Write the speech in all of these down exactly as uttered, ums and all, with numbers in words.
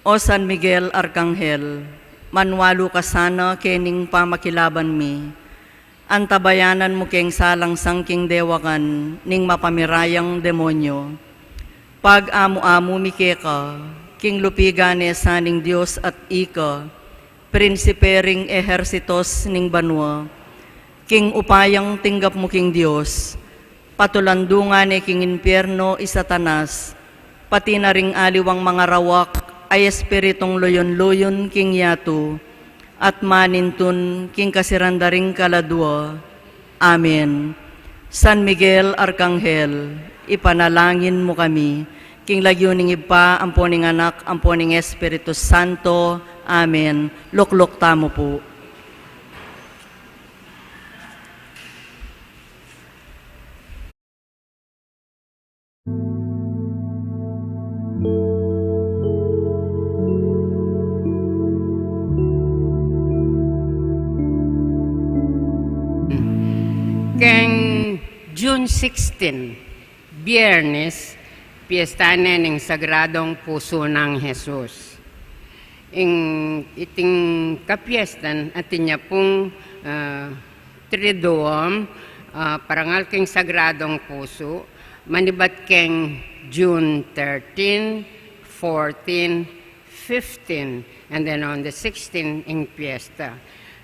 O San Miguel Arkanghel, manwalu ka sana kening pamakilaban mi. Antabayanan mu keng salangsang king dewakan ning mapamirayang demonyo. Pag-amu-amu mi keka, king lupigan ne sa ning Dios at ika, prinsipe ring ehersitos ning banua, king upayang tinggap mu king Dios, patulandungan ne king impierno i Satanas, pati na ring aliwang mangarawak a espiritung luyun-luyun king yatu, at manintun king kasiran da ring kaladua. Amen. San Miguel Arkanghel, ipanalangin mu kami, king lagyu ning Ibpa, ampo ning Anak, ampo ning Espiritu Santo. Amen. Lukluk tamu pu. Keng June sixteen, Biernes, piesta ne ning Sagradong Pusu nang Jesus. Ing iting kapiestan atin ya pung, ah, Triduum, ah, parangal king Sagradong Pusu, manibat keng June thirteen, fourteen, fifteen, and then on the sixteen, ing piesta.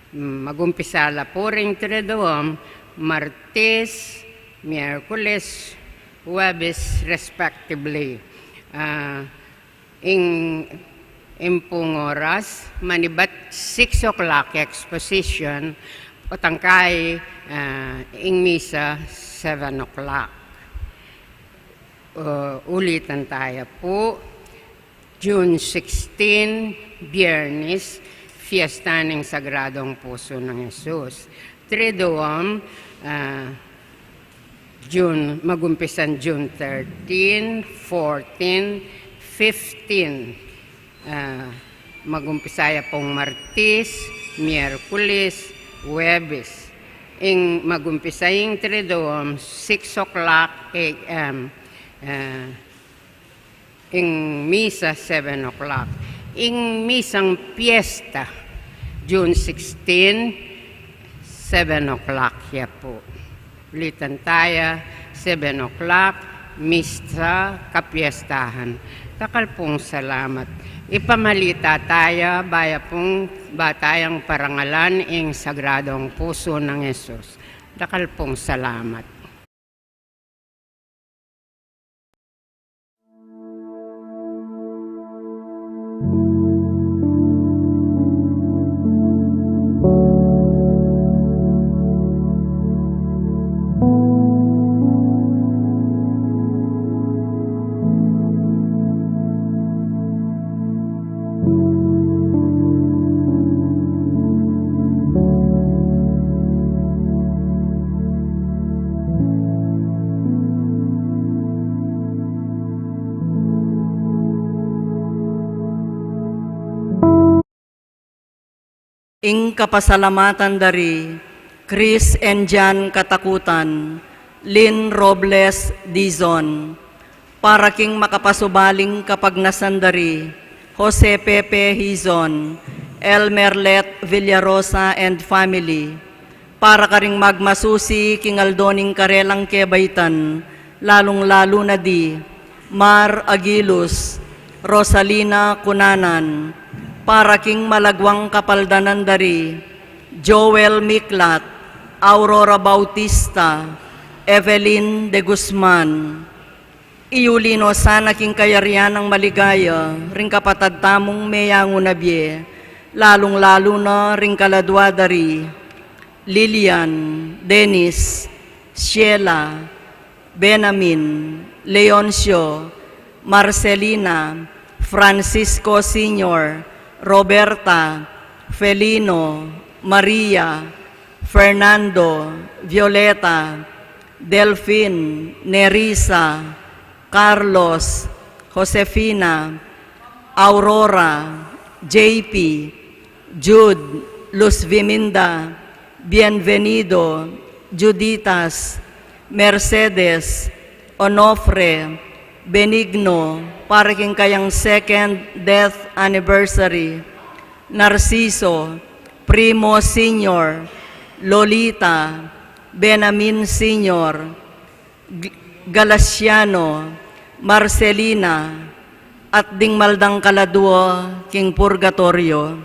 Mm, magumpisa la pu ring Triduum, Martes, Miyerkules, Huwebes, respectively. Ah, ing, ing pung oras, manibat six o'clock exposition, o tangkai, ah, ing misa seven o'clock. Uh, ulitan taya pu, June sixteen, Biernes, fiesta ning Sagradong Pusu nang Jesus. Triduum, ah, June, magumpisan June thirteen, fourteen, fifteen. Ah, magumpisa ya pung Martes, Miyerkules, Huwebes. Ing magumpisa ing Triduum, six o'clock A M. Ah, ing misa, seven o'clock. Ing misang piesta, June sixteen, seven o'clock ya pu. Ulitan taya, seven o'clock, misa, kapiestahan. Dakal pung salamat. Ipamalita taya, baya pung ba tayang parangalan ing Sagradong Pusu nang Jesus. Dakal pung salamat. Ing kapasalamatan dari Chris and Jan Katakutan, Lynn Robles Dizon, para king makapasubaling kapagnasan dari Jose Pepe Hizon, Elmer Let Villarosa and family, para karing magmasusi king aldo ning karelang kebaitan, lalung-lalu na di Mar Agilus, Rosalina Cunanan, para king malagwang kapaldanan dari Joel Miklat, Aurora Bautista, Evelyn de Guzman. Iyuli no sana king kayarian nang maligaya ring kapatad tamung meyangu na bie, lalung-lalu na ring kaladua dari Lilian, Dennis, Sheila, Benamin, Leoncio, Marcelina, Francisco Senior, Roberta, Felino, Maria, Fernando, Violeta, Delfin, Nerissa, Carlos, Josefina, Aurora, J P, Jude, Luz Viminda, Bienvenido, Juditas, Mercedes, Onofre, Benigno, para king kayang second death anniversary, Narciso, Primo Senior, Lolita, Benamin Senior, G-, Galasiano, Marcelina, at ding maldang kaladua king purgatoryo.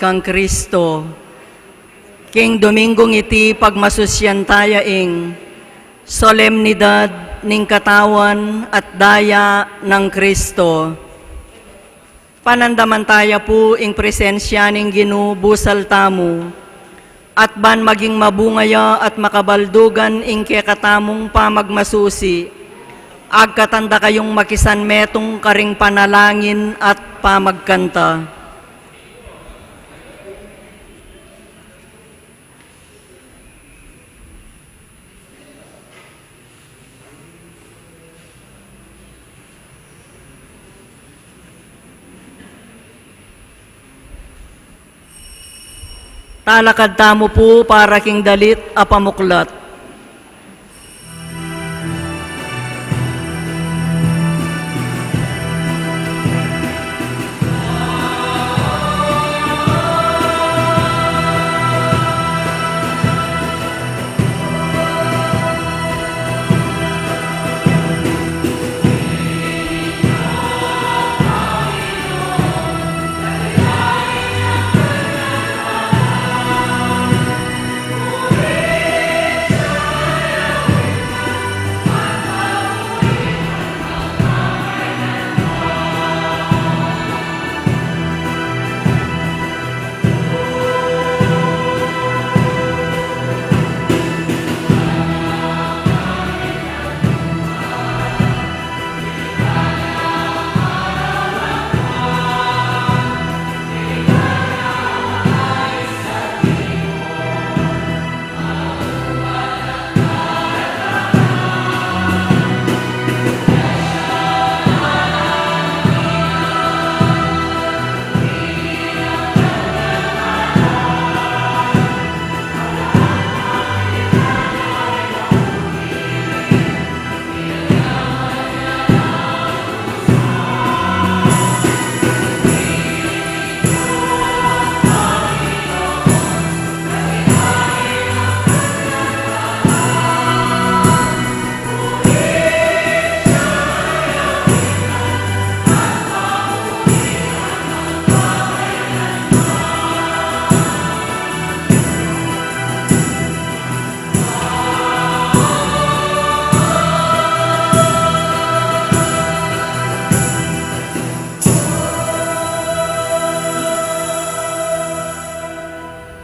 Kang Kristo. King Dominggung iti pagmasusyan taya ing solemnidad ning katawan at daya nang Kristo. Panandaman taya pu ing presensya ning Ginu busal tamu, at ban maging mabunga ya at makabaldugan ing kekatamung pamagmasusi, agkatan da kayung makisanmetung karing panalangin at pamagkanta. Talakad tamu pu para king dalit a pamuklat.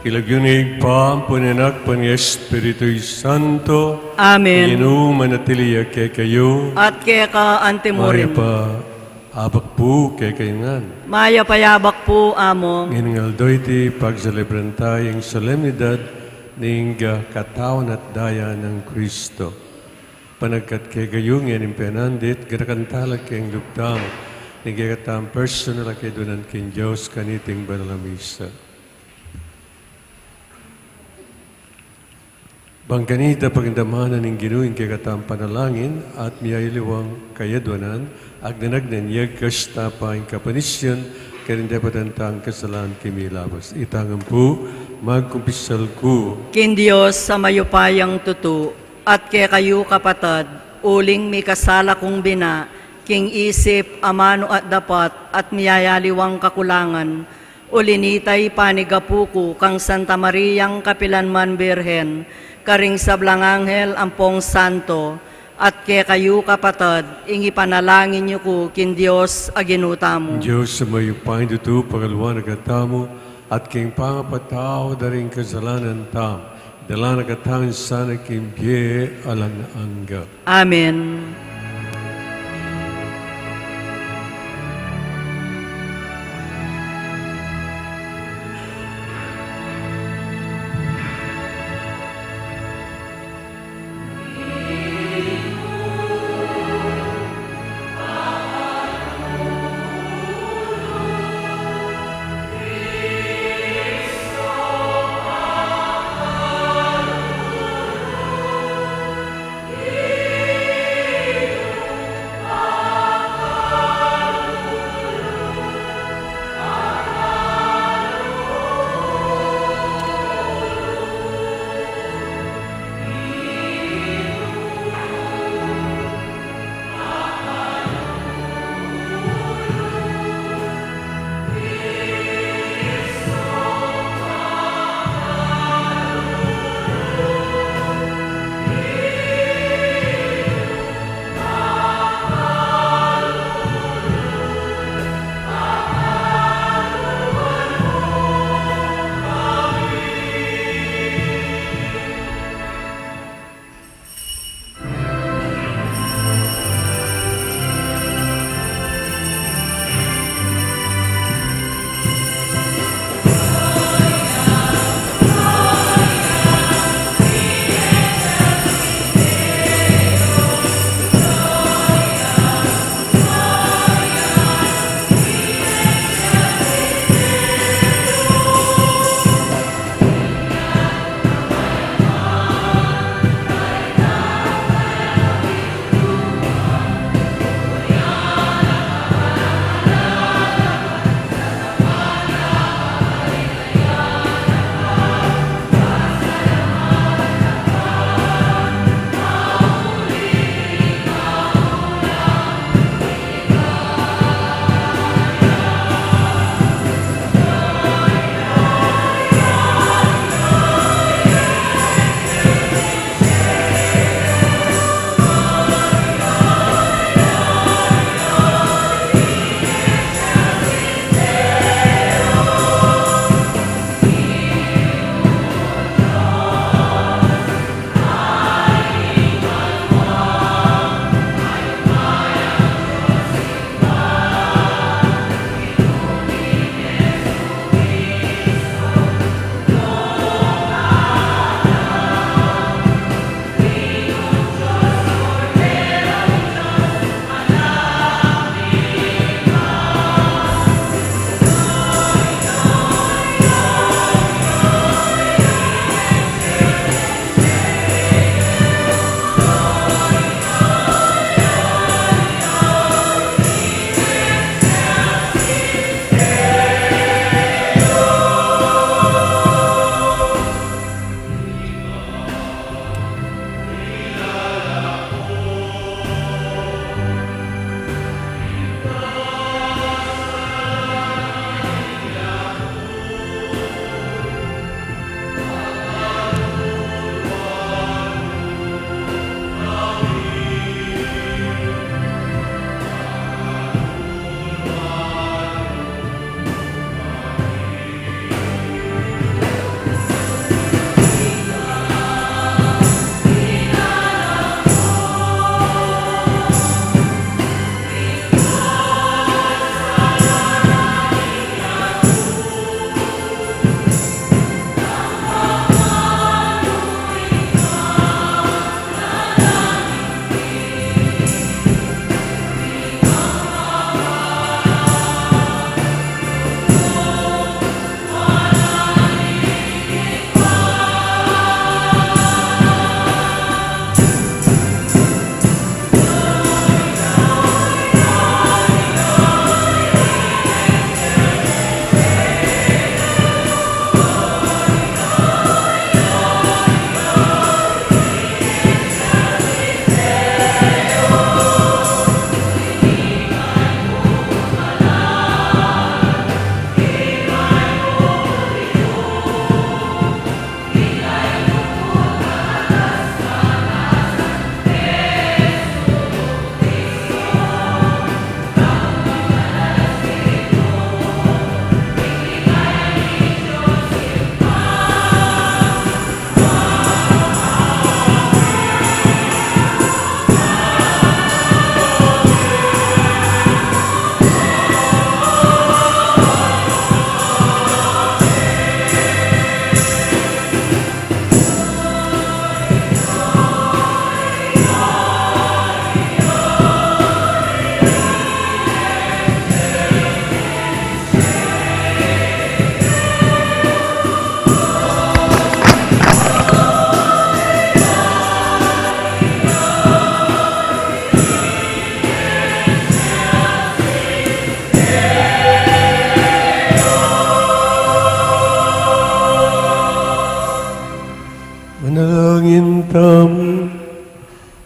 King lagyu ning Ibpa, ampon ning Anak, ampon ning Espiritu Santo. Amen. Ing Ginu manatili ya kekayu. At keka antimurin. Mayap a abak pu kekayu ngan. Mayap a abak pu, Among. Ing aldo iti, pagselebran taya ing solemnidad ning katawan at daya nang Kristo. Panagkat kekayu ngening penandit, ganakan tala king lub tamu ning kekatang personal a kayadwanan king Dios kaniting banal a misa. Bang kanita pagdamanan ning Ginu ing kekatang panalangin at miyayaliwang kayadwanan, agnan-agnan ya kasta pa ing kapanisyan karing depatan tang kasalanan king milabas. Ita ngan pu, magkumpisal ku king Dios a mayupayang tutu, at kekayu kapatad, uling mikasala kung bina king isip, amanu at dapat, at miyayaliwang kakulangan. Uli nita, ipanigapu ku kang Santa Mariang kapilanman Birhen, karing sablang anghel ampong santo, at kekayu kapatad, ing ipanalangin yu ku king Dios a Ginu tamu. Dios a mayupayang tutu, pakaluan na katamu, at king pangapatawad da ring kasalanan tamu, idala na katamu sana king bie alang angga. Amen.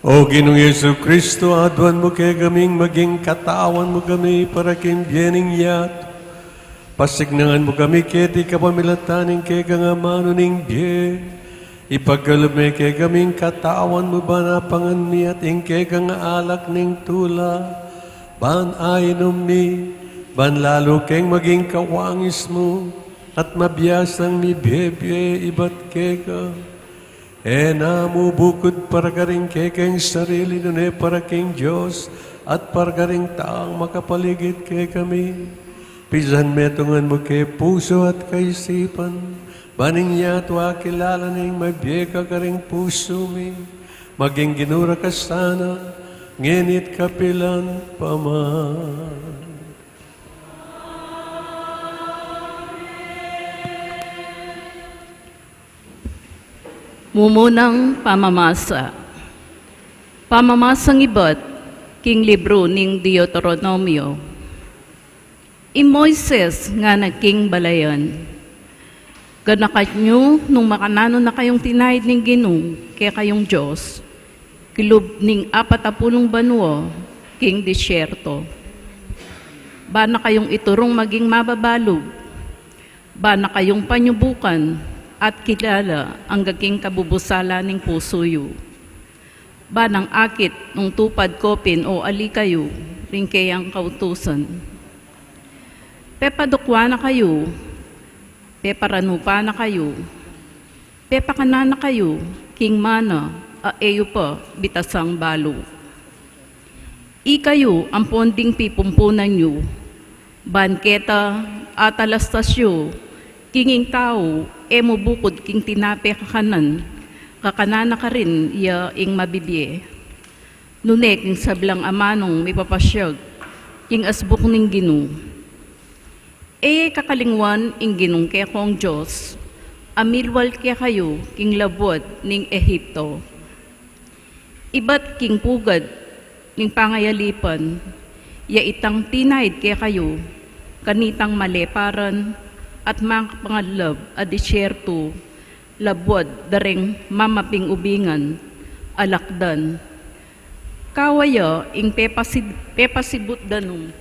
O Ginung Jesu Kristo, aduan mu kekaming maging katawan mu kami para king bie ning yatu. Pasiknangan mu kami keti kapamilatan ning kekang amanu ning bie. Ipagkalub me kekaming katawan mu ban apangan mi at ing kekang alak ning tula ban ainum mi, ban lalu keng maging kawangis mu at mabiasang mibie-bie ibat keka. E na mu bukud para karing kekeng sarili, nune para king Dios at para karing taung makapaligid kekami. Pisan metungan mu ke pusu at kaisipan, ban ing yatu akilala neng mabie ka karing pusu mi, maging Ginu ra ka sana, ngeni at kapilan pa man. Mumunang pamamasa. Pamamasang ibat king libru ning Deuteronomio. I Moises ngana king balayan, ganakan yu nung makananu na kayung tinaid ning Ginu kekayung Dios, kilub ning apat a pulung banua king disyerto. Ba na kayung iturung maging mababalug, ba na kayung panyubukan at kilala angga king kabubusala ning pusu yu. Ba nang akit nung tupad ko pin o ali kayu ring keyang kautusan. Pepadukwa na kayu, peparanupa na kayu, pepakanan na kayu king mana a e yu pa bitasang balu. Ikayu ampon ding pipumpunan yu, ban keta atalastas yu king ing tau e mu bukud king tinape kakanan, kakanan na karin ya ing mabibie. Nune king sablang amanung mipapasyag king asbuk ning Ginu. E ye kakalingwan ing Ginung kekong Dios a milwal kekayu king labuad ning Egipto. Ibat king pugad ning pangayalipan, ya itang tinaid kekayu kanitang maleparan at makapangadlab a disyerto, labuad da reng mamaping-ubingan a lakdan. Kawa ya ing pepasi-, pepasibut danum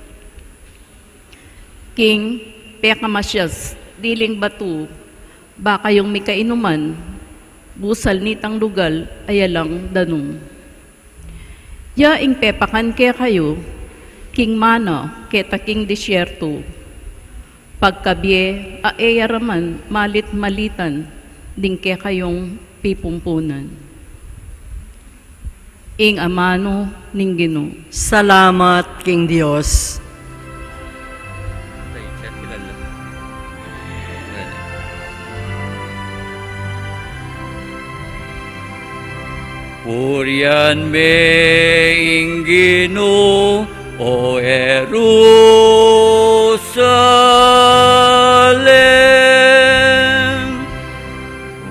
king pekamasyas diling batu, ba kayung mikainuman, busal nitang lugal a yalang danum. Ya ing pepakan kekayu king mana keta king disyerto, pagkabie a e ya ra man malit-malitan ding kekayung pipumpunan. Ing amanu ning Ginu. Salamat king Dios. Purian me ing Ginu, o Jerusalem.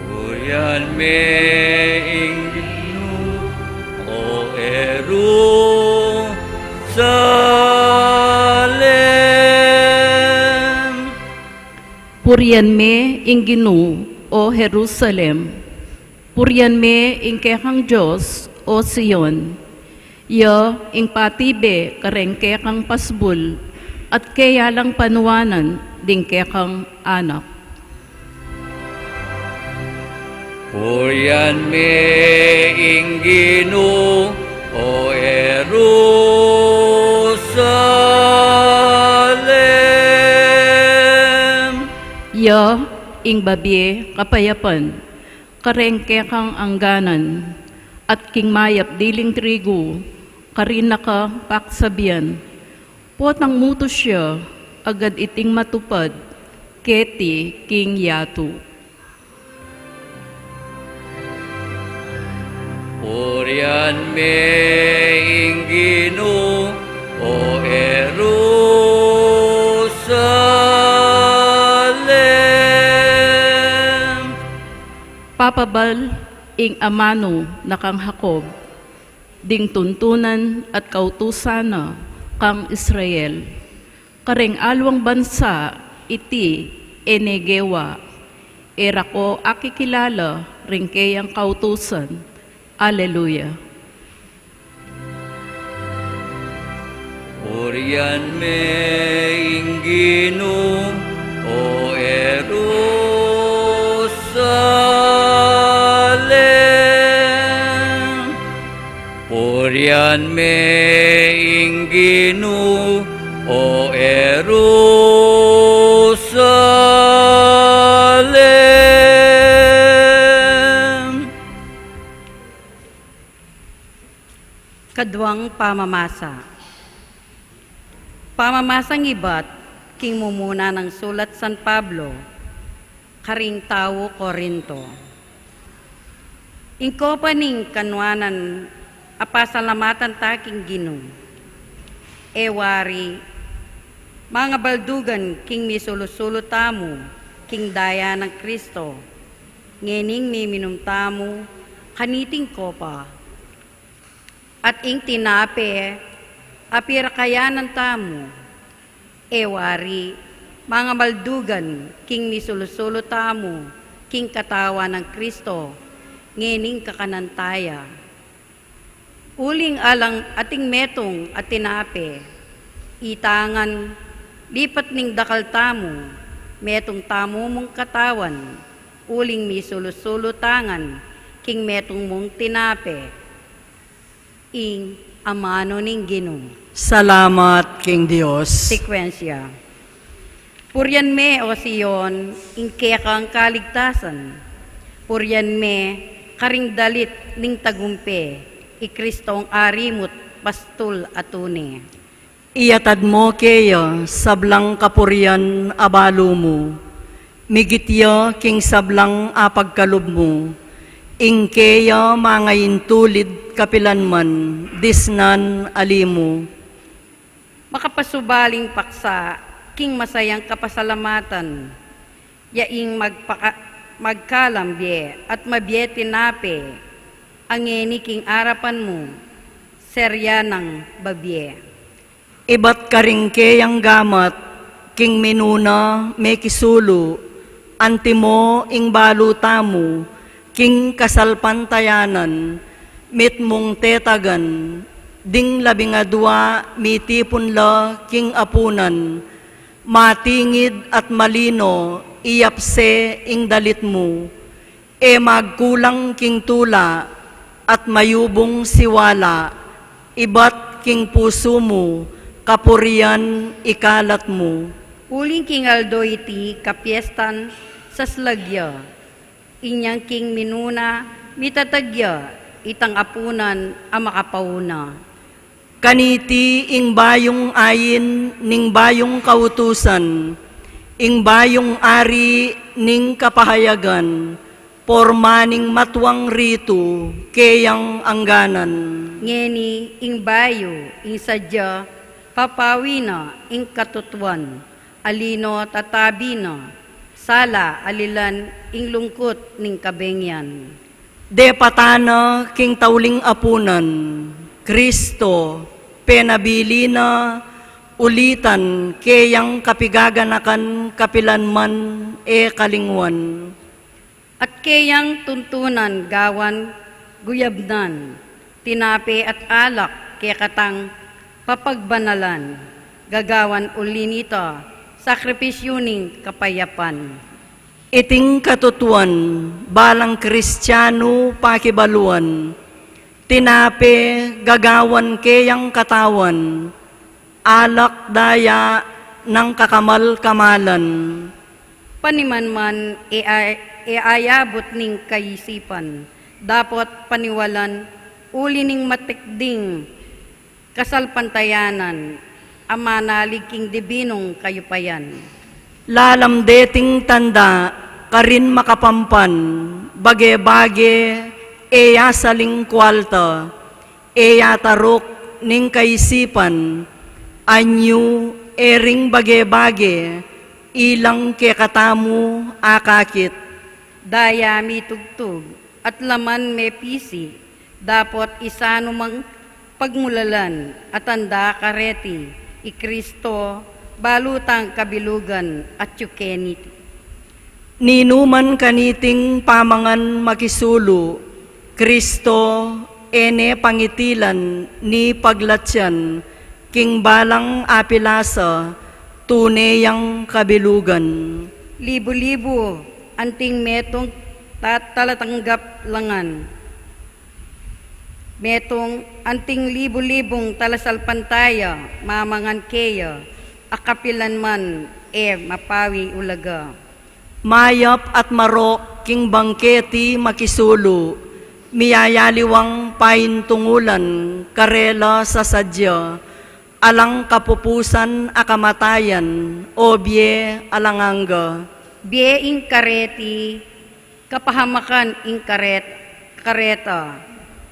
Purian me ing Ginu, o Jerusalem. Purian me ing Ginu, o Jerusalem. Purian me ing kekang Dios, o Sion. Ya ing patibe kareng kekang pasbul, at keya lang panuanan ding kekang anak. Purian me ing Ginu, o Jerusalem. Ya ing babie kapayapan kareng kekang angganan, at king mayap diling trigu karin na ka paksabian. Potang mutus ya, agad iting matupad keti king yatu. Purian me ing Ginu, o Jerusalem. Papabal ing amanu na kang Jacob, ding tuntunan at kautusan na kang Israel. Kareng alwang bansa iti e ne gewa, e ra ko akikilala ring keyang kautusan. Aleluya. Purian me ing Ginu, o Jerusalem. Purian me ing Ginu, o Jerusalem. Kaduang pamamasa. Pamamasang ibat king mumuna nang sulat San Pablo karing tau Corinto. Ing kopa ning kanuanan a pasalamatan ta king Ginu. E wari, mangabaldugan king misulu-sulu tamu king daya nang Kristo, ngening miminum tamu kaniting kopa. At ing tinape a pirakayanan tamu, e wari, mangabaldugan king misulu-sulu tamu king katawan nang Kristo, ngening kakanan ta ya. Uling alang ating metung a tinape, ita ngan lipat ning dakal tamu, metung tamu mung katawan, uling misulu-sulu ta ngan king metung mung tinape. Ing amanu ning Ginu. Salamat king Dios. Sekwensya. Purian me, o Sion, ing kekang kaligtasan. Purian me karing dalit ning tagumpe, i Kristong Ari mu't pastul a tune. Iyatad mu keya sablang kapurian a balu mu, migit ya king sablang apagkalub mu, ing keya mangaintulid kapilan man disnan a limu. Makapasubaling paksa king masayang kapasalamatan, ya ing magpaka-, magkalam bie at mabie tinape, a ngeni king arapan mu, serya nang babie. Ibat karing keyang gamat, king minuna mekisulu, antimo ing balu tamu, king kasalpantayanan, mitmung tetagan, ding labing adua mitipun la king apunan, matingid at malino, iyapse ing dalit mu, e magkulang king tula, at mayubung siwala, ibat king pusu mu, kapurian ikalat mu. Uling king aldo iti kapiestan saslag ya, inyang king minuna mitatag ya itang apunan a makapauna. Kaniti ing bayung ain ning bayung kautusan, ing bayung ari ning kapahayagan, porma ning matuang ritu keyang angganan. Ngeni ing bayu, ing sadya, papawi na ing katutuan, alino tatabi na, sala alilan ing lungkut ning kabengian. Depatan na king tauling apunan, Kristo, penabili na ulitan keyang kapigaganakan kapilan man e kalingwan. At keyang tuntunan gawan guyabnan, tinape at alak kekatang papagbanalan, gagawan uli nita sakripisyu ning kapayapan. Iting katutuan, balang Kristianu pakibaluan, tinape gagawan keyang katawan, alak daya nang kakamal-kamalan. Paniman man e ay-, e ayabut ning kaisipan, dapot paniwalan uli ning matikding kasalpantayanan a manalig king dibinung kayupayan. Lalam deting tanda karin makapampan, bage-bage e ya saling kualta, e ya taruk ning kaisipan, anyu e ring bage-bage ilang kekatamu akakit. Daya mitugtug at laman mepisi, dapot isanu mang pagmulalan a tanda kareti, i Kristo, balu tang kabilugan at yu keniti. Ninuman kaniting pamangan makisulu, Kristo, e ne pangitilan ni paglatyan, King balang apilasa, tune yang kabilugan. Libu-libu anting metung ta-, talatanggap langan. Metung anting libu-libung talasalpantaya, mamangan keya, a kapilan man e mapawi ulaga. Mayap at marok king bangketi makisulu, miyayaliwang paintungulan karela sasadya, alang kapupusan a kamatayan, o bie alang angga. Bie ing kareti, kapahamakan ing karet-, kareta.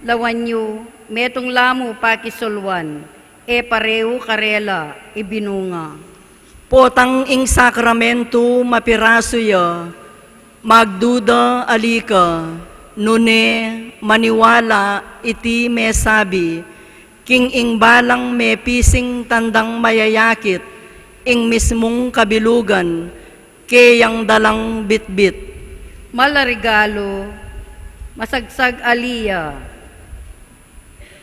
Lawan yu, metung la mu pakisuluan, e pareu karela ibinunga. Potang ing sakramentu mapirasu ya, magduda ali ka, nune maniwala iti mesabi, king ing balang mepising tandang mayayakit, ing mismung kabilugan, keyang dalang bitbit. Mala regalu, masagsag ali ya.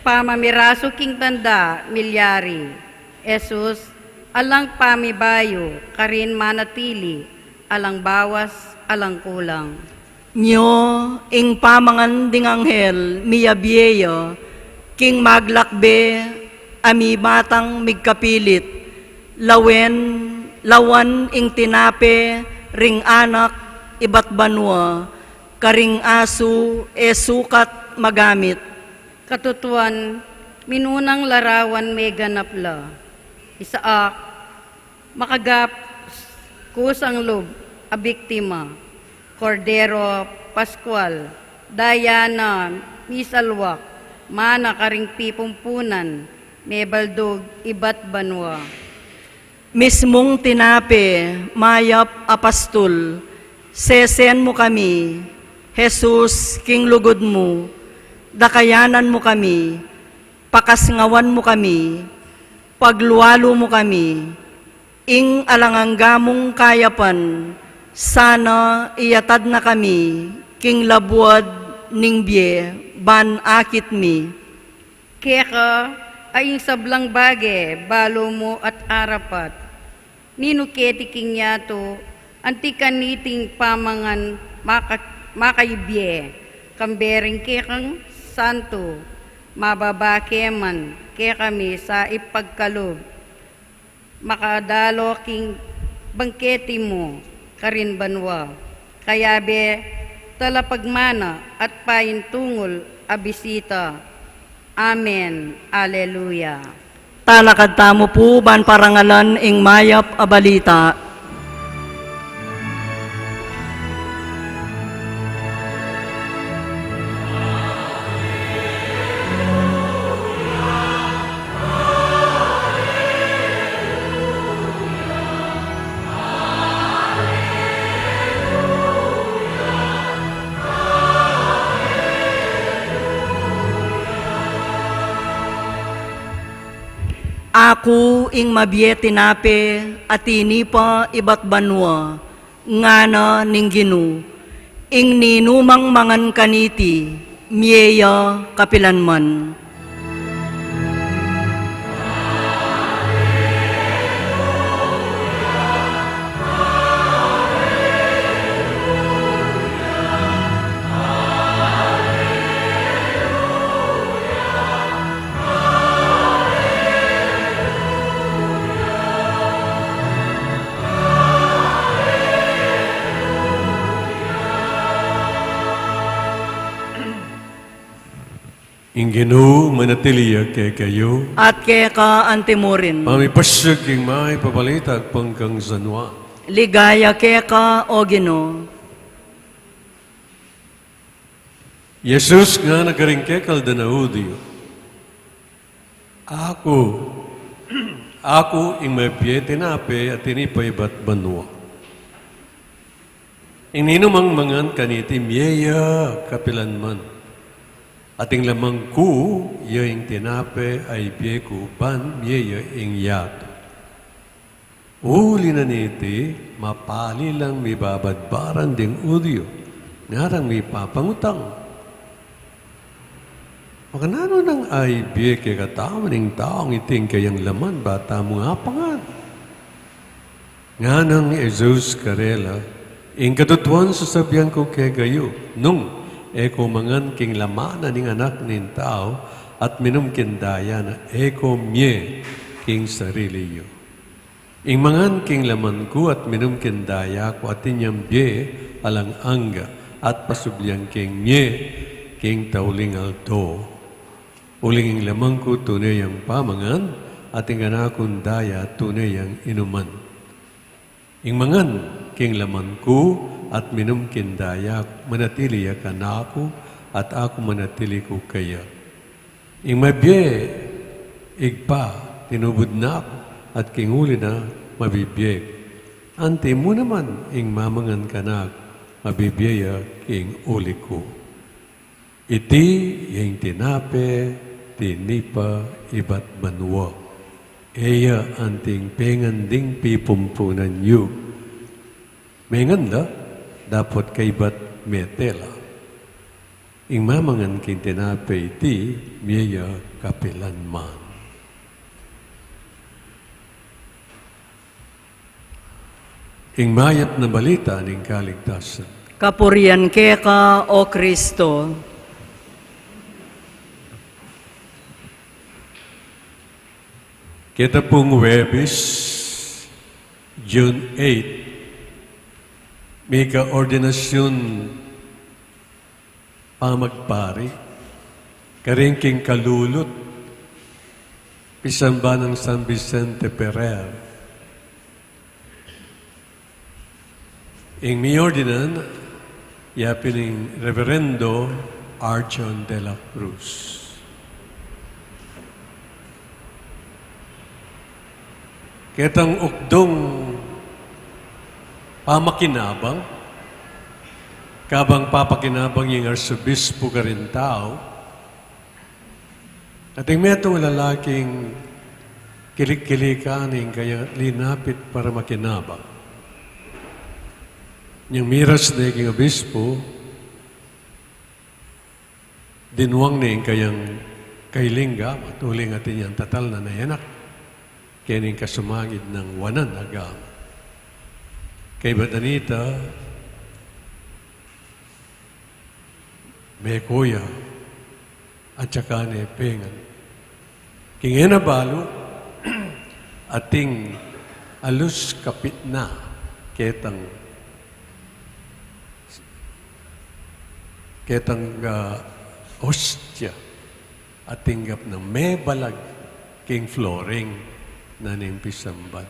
Pamamirasu king tanda milyari, Jesus, alang pamibayu, karin manatili, alang bawas, alang kulang. Nyo, ing pamangan ding anghel, miyabie ya, king maglakbe, a mibatang migkapilit, lawen, lawan ing tinape, ring anak, ibat banua, karing asu, e sukat magamit. Katutuan, minunang larawan meganap la. Isaak, makagap, kusang lub, a biktima. Kordero, Paskual, daya na, misalwak, mana karing pipumpunan, mebaldug, ibat banua. Mismung tinape, mayap a pastul, sesen mu kami, Jesus, king lugud mu, dakayanan mu kami, pakasngawan mu kami, paglualu mu kami, ing alang angga mung kayapan, sana iyatad na kami, king labuad ning bie, ban akit mi. Keka, a ing sablang bage, balu mu at arapat. Ninu keti king yatu, anti kaniting pamangan maka-, makaibie, kambe ring kekang santu, mababa ke man, kekami sa ipagkalub. Makadalo king bangketi mu, karin banua. Kayabe, talapagmana at paintungul a bisita. Amen. Aleluya. Talakad tamu pu ban parangalan ing mayap a balita. Aku ing mabie tinape a tinipa ibat banua, ngana ning Ginu, ing ninumang mangan kaniti, mie ya kapilan man. Ing Ginu manatili ya kekayu. At keka antimurin. Pamipasiag king mayap a balita agpang kang San Juan. Ligaya keka, O Ginu. Jesus ngana karing kekal da na Judio, Aku, aku ing mabie tinape a tinipa ibat banua. Ing ninumang mangan kaniti mie ya kapilan man. At ing lamang ku ya ing tinape a ibie ku ban mie ya ing yatu. Uli na niti, mapali lang mibabadbaran ding Judio, ngarang mipapangutang, Makananu nang ibie kekatamu ning taung iti ing kayang laman, ba tamu apangan? Nganang Jesus karela, ing katutuan sasabian ku kekayu, nung e ko mangan king laman na ning Anak ning Tau, at minum king daya na, e ko mie king sarili yu. Ing mangan king laman ku at minum king daya ku, atin yang bie alang angga, at pasublian keng mie king tauling aldo. Uling ing laman ku tune yang pamangan, at ing kanakung daya tune yang inuman. Ing mangan king laman ku at minum king daya ku, manatili ya kanaku, at aku manatili ku keya. Ing mabie, Ibpa, tinubud na ku, at king uli na mabibie ku. Anti mu naman ing mamangan kanaku, mabibie ya king uli ku. Iti ya ing tinape tinipa ibat banua. E ya anting pengan ding pipumpunan yu. Mengan la, dapot kaybat mete la. Ing mamangan king tinape iti, mie ya kapilan man. Ing Mayap a Balita ning kaligtasan. Kapurian keka, O Kristo. Keta pung Huwebes, June eight, mika ordinasyun pamagpari, karin king kalulut, pisamban nang San Vicente Ferrer. Ing miordinan, yapin ing Reverendo Archon de la Cruz. Ketang ukdung pamakinabang, kabang papakinabang ing arsobispu karing tau, ating metung lalaking kilik-kilikan ing kayang linapit para makinabang. Inyang miras ne king obispu, dinuang ne ing kayang kailing gamat, uling atin yang tatalnan a anak, keni ing kasumangid nang wanan a gamat. Kaybat na nita, meko ya, at saka ne pengan. King e na balu, ating alus kapit na ketang, ketang, ah, hostia, ating tinggap na mebalag king floring na ning pisamban.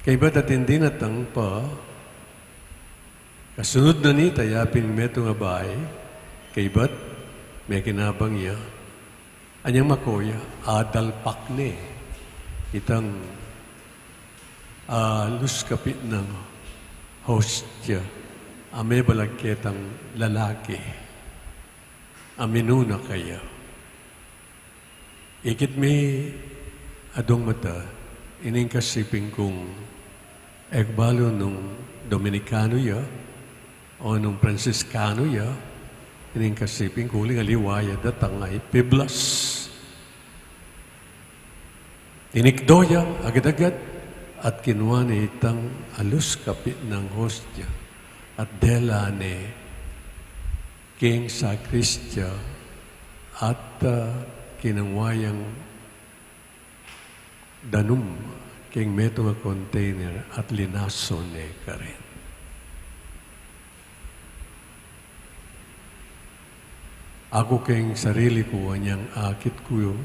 Kaybat atin dinatang pa, kasunud na nita yapin metung a bae, kaybat mekinabang ya, anyang mako ya, adalpak ne itang, ah, alus kapit nang hostia a mebalag ketang lalaki a minuna kaya. Ikit mi adung mata, ining kasiping kung e ku balu nung Dominikanu ya o nung Pransiskanu ya, ining kasiping ku, uling aliwa ya datang a ipiblas. Tinikdo yang agad-agad at kinua ne itang alus kapit nang hostia at dela ne king sakristia at, ah, kinua yang danum king metung a container at linaso ne karin. Aku king sarili ku, anyang akit ku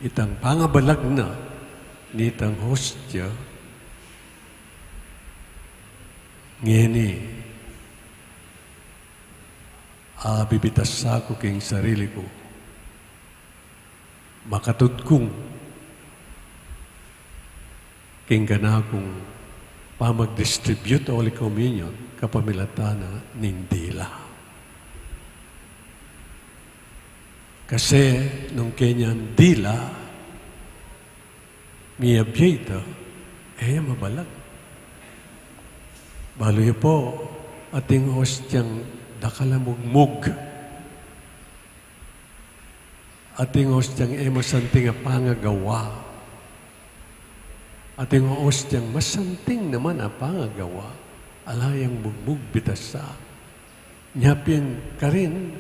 itang pangabalag na nitang hostia, ngeni, ah, bibitasa ku king sarili ku, makatudkung king kanakung pamag-distribute Holy Communion kapamilatan na ning dila. Kasi nung keni yang dila, miyabie ita, e ya mabalag. Balu yu pu, ating hostiang dakal a mugmug. Ating ostiang e masanting a pangagawa. Ating ostiang masanting naman a pangagawa. Ala yang bugbug bitasa. Nya pin karin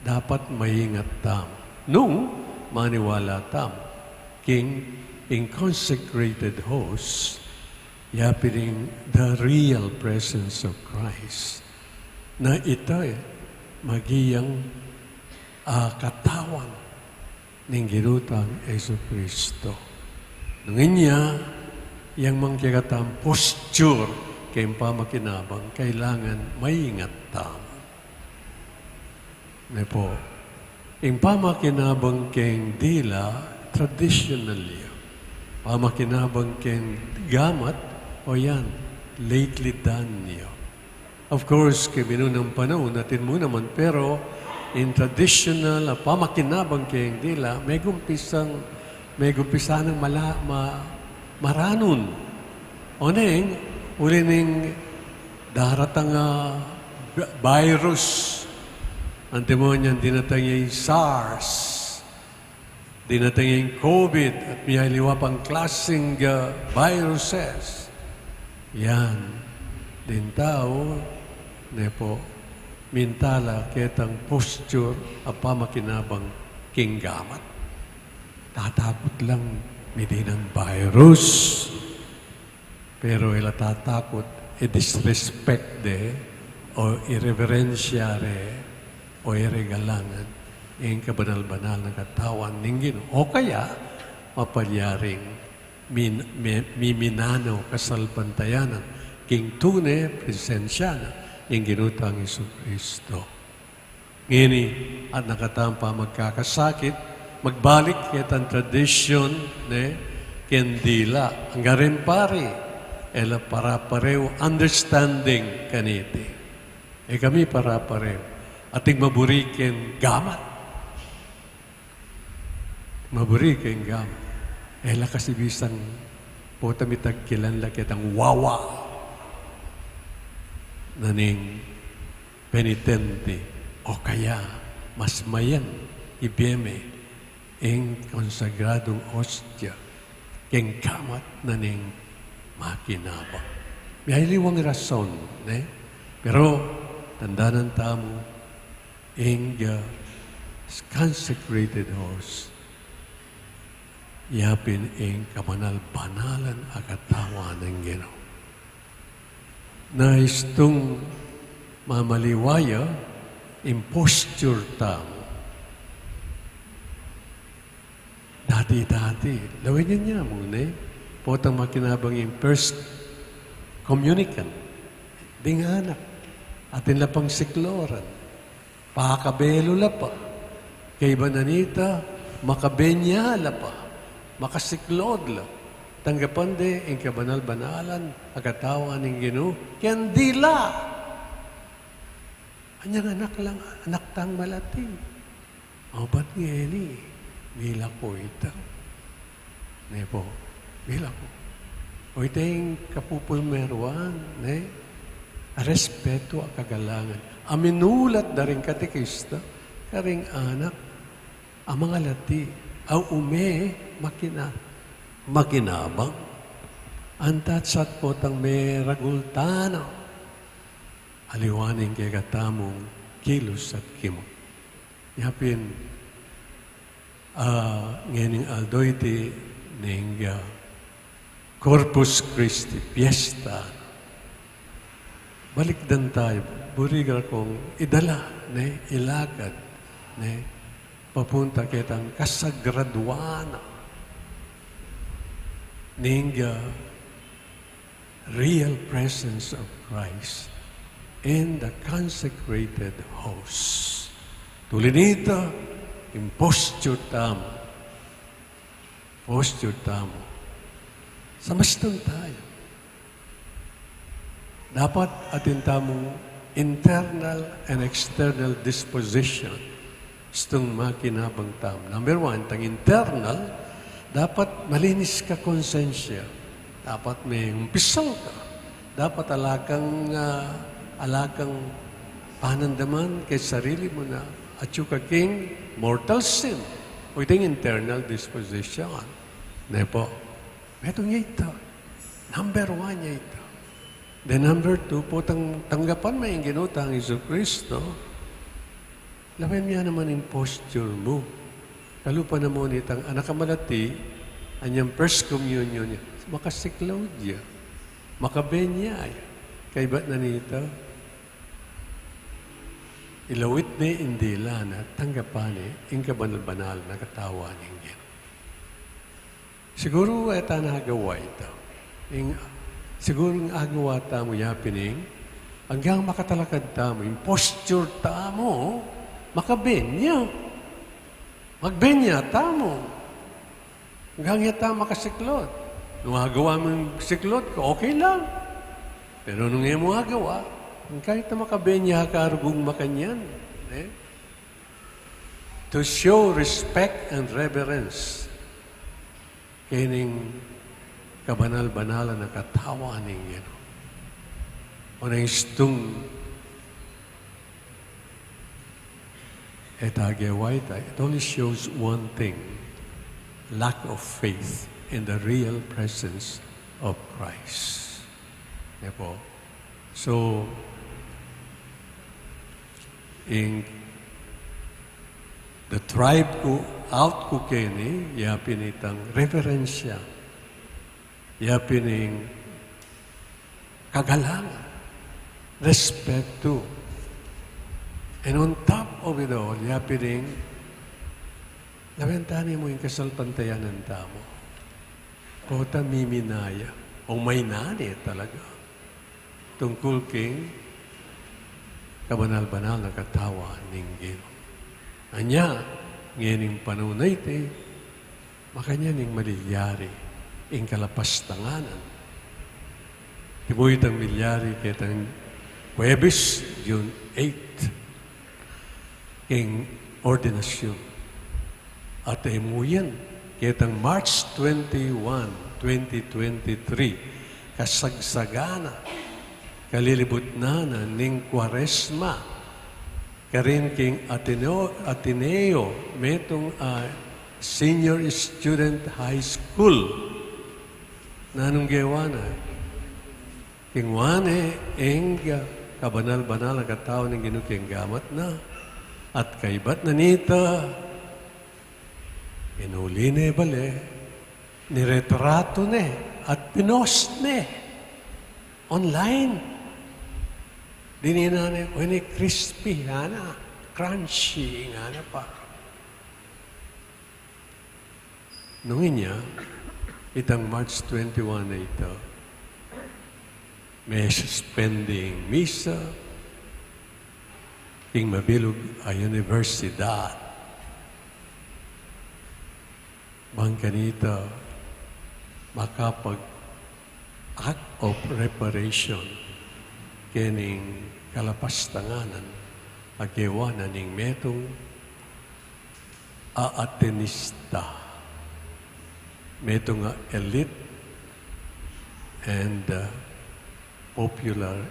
dapat maingat tam nung maniwala tam king ing consecrated host, ya pin ing the real presence of Christ. Na ita e, maging a katawan ning Ginu tang Jesucristo. Nung inya, yang mang kekatang posture keng pamakinabang, kailangan maingat tamu. Ne po, ing pamakinabang keng dila, traditional ya. Pamakinabang keng gamat, o yan, lately done ya. Of course, keng minunang panaun, atin mu naman, pero in traditional a pamakinabang keng dila, megumpisang, megumpisan nang mala, ma, maranun. O neng, uli ning daratang a vi-, virus, antimong yan dinating ing SARS, dinating ing COVID at miyaliwa pang klaseng, ah, viruses. Yan. Ding tau, ne po, mintala ketang posture a pamakinabang king gamat. Tatakut lang, midinang virus. Pero e la tatakut, i-disrespect de, o ireberensya re, o iregalangan, ing kabanal-banal na katawan ning Ginu. O kaya, mapalyaring min-, mi-, miminanaw kasalpantayanan, king tune presensya na, ing Ginu tang Jesucristo. Ngeni, at nakatampa magkakasakit, magbalik ketang tradisyon, ne, keng dila. Angga ring pari, e la para-parehu understanding kaniti. E kami para-parehu. Ating maburi keng gamat. Maburi keng gamat. E la kasi bisang pota mitagkilan la ketang wawa na ning penitente, o kaya mas mayang ibie me ing konsagradung ostia keng gamat na ning makinabang. Miyaliwang rason, ne? Pero tandanan tamu, ing, ah, consecrated host, ya pin ing kabanal-banalan a katawan ning Ginu. Na istung mamaliwa ya ing posture tamu. Dati-dati, lawen ya mu, ne? Potang makinabang ing first communicant, ding anak, atin la pang sikloran. Pakabelu la pa. Kaybat nita, makabenya la pa. Makasiklod la. Tanggapan de ing kabanal-banalan a katawan ning Ginu keng dila. Anyang anak lang, anak tang malati. O, bat ngeni, milako ita. Ne po, milako. O, ita ing kapupulmeruan, ne? A respetu, a kagalangan. A minulat da ring katekista karing anak a mangalati, a ume makina-, makinabang. Antat sa potang meragul tana, aliwa ning kekatamung kilus at kimut. Nya pin, ah, ngening aldo iti ning, ah, Corpus Christi, fiesta. Balikdan tayu, buri kung idala, ne, ilakad, ne, papunta ketang kasagraduan ning, ah, real presence of Christ in the consecrated host. Tuli nita, ing posture tamu. Posture tamu. Samasten tayu. Dapat atin tamung internal and external disposition. Istung makinabang tamu. Number one, itang internal, dapat malinis ka konsensya. Dapat mengumpisal ka. Dapat ala kang, ah, ala kang panandaman keng sarili mu na atyu ka king mortal sin. O, ita ing internal disposition. Ne pu? Metung ya ita. Number one ya ita. The number two pu, tang-, tanggapan me ing Ginu tang Jesucristo. Lawen me naman ing posture mu. Kalupa na mu nitang anak a malati, anyang first communion ya, makasiklaud ya, makaben ya. Kaybat na nita, ilawit ne ing dila na, tanggapan ne ing kabanal-banal a katawan ning Ginu. Siguru e ta na agawa ita. Ing, siguru ing agawa tamu ya pin ing, anggang makatalakad tamu, ing posture tamu, makaben ya. Magben ya tamu. Anggang ya tamu makasiklaud. Nung agawa mu ing siklaud ka, okay lang. Pero nung e mu agawa, anggang ita makaben ya, karugung makanyan. Eh? To show respect and reverence kening kabanal-banalan a katawan ning Ginu. O nung istung e ta agawa ita, it only shows one thing, lack of faith in the real presence of Christ. Ne pu? So, ing the tribe ku, out ku keni, ya pin itang reverencia, ya pin ing kagalangan, respetu. And on top of it all, ya pin ing, lawen ta ne mu ing kasalpantayanan tamu. Kota miminaya, o maina ne talaga. Tungkul king kabanal-banal a katawan ning Ginu. Anya, ngening panahun a iti, makanyan ing malilyari ing kalapastanganan. Iti mu itang milyari ketang Huwebes, June eight, king ordinasyun. At e mu yan, ketang March twenty-one, twenty twenty-three, kasagsagan na, kalilibut na na ning Kuaresma, karin king Ateneo, Ateneo, metung a senior student high school. Nanung gewa na? Kingwa ne ing kabanal-banal a katawan ning Ginu king gamat na. At kaybat na nita, inuli ne bale, niretratu ne, at pinost ne online. Dinina ne, o, ini crispy, ngana, crunchy, ngana pa. Nung inya, itang March twenty-one a ita, me-suspend ing misa king mabilug a universidad. Bang kanita makapag act of reparation kening kalapastanganan a gewa na ning metung a Atenista, metung a elite and, uh, popular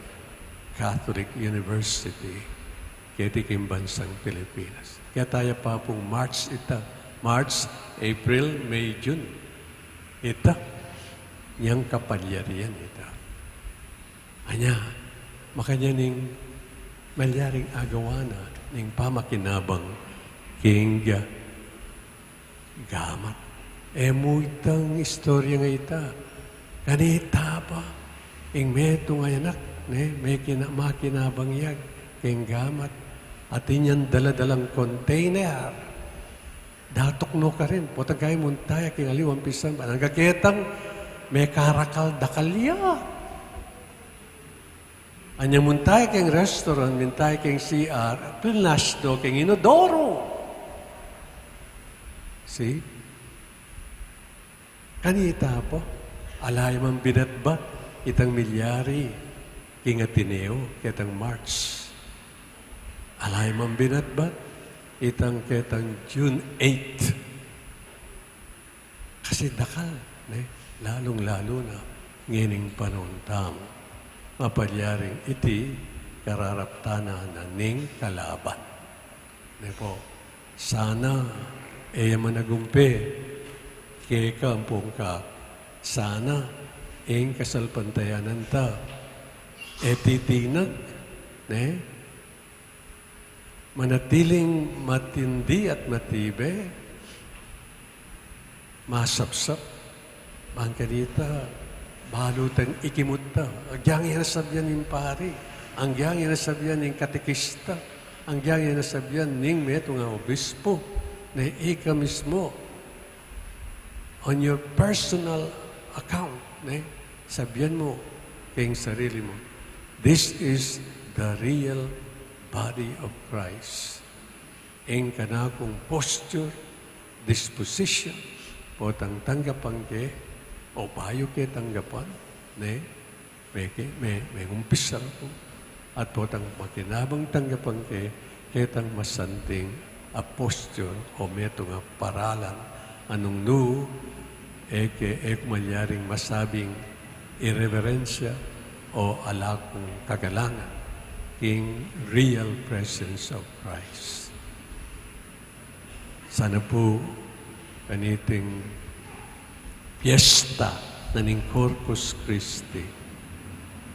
Catholic University keti king bansang Pilipinas. Keta ya pa pung March ita, March, April, May, June. Ita, inyang kapalyarian ita. Anya, makanyan ing malyaring agawa na ning pamakinabang king gamat. E mu itang istorya nga ita. Kanita pa, ing metung a anak, ne, me kina-, makinabang ya king gamat. At inyang dala-dalang container. Datuk no karin, potang kaya munta ya king aliwang pisan, angga ketang mekarakal dakal ya. Anya munta ya king restaurant, munta ya king C R, flush no king inodoro. See? Kanita pa, ala ya mang binatbat itang milyari king Ateneo ketang March. Ala ya mang binatbat itang ketang June eight. Kasi dakal, ne? Lalung-lalu na ngening panahun tamu. Mapalyaring iti kararaptanan na ning kalaban. Ne pu? Sana E ya managumpe keka ampong ka sana ing kasalpantayanan ta. E titinag, ne? Manatiling matindi at matibe, masapsap, bang kanita, balu tang ikimut ta. Agyang ya nasabian ning pari, agyang ya nasabian ning katekista, agyang ya nasabian ning metung a obispo, ne ika mismo, on your personal account, ne? Sabian mu king sarili mu, "This is the real body of Christ." Ing kanakung posture, disposition, potang tanggapan ke, o bayu ke tanggapan, ne? Me ke, me, me umpisa ku. At potang makinabang tanggapan ke, ketang masanting a posture o metung a paralan a nung nu, e ke, e ku malyaring masabing ireberensya o ala kung kagalangan king real presence of Christ. Sana pu kaniting piyesta na ning Corpus Christi,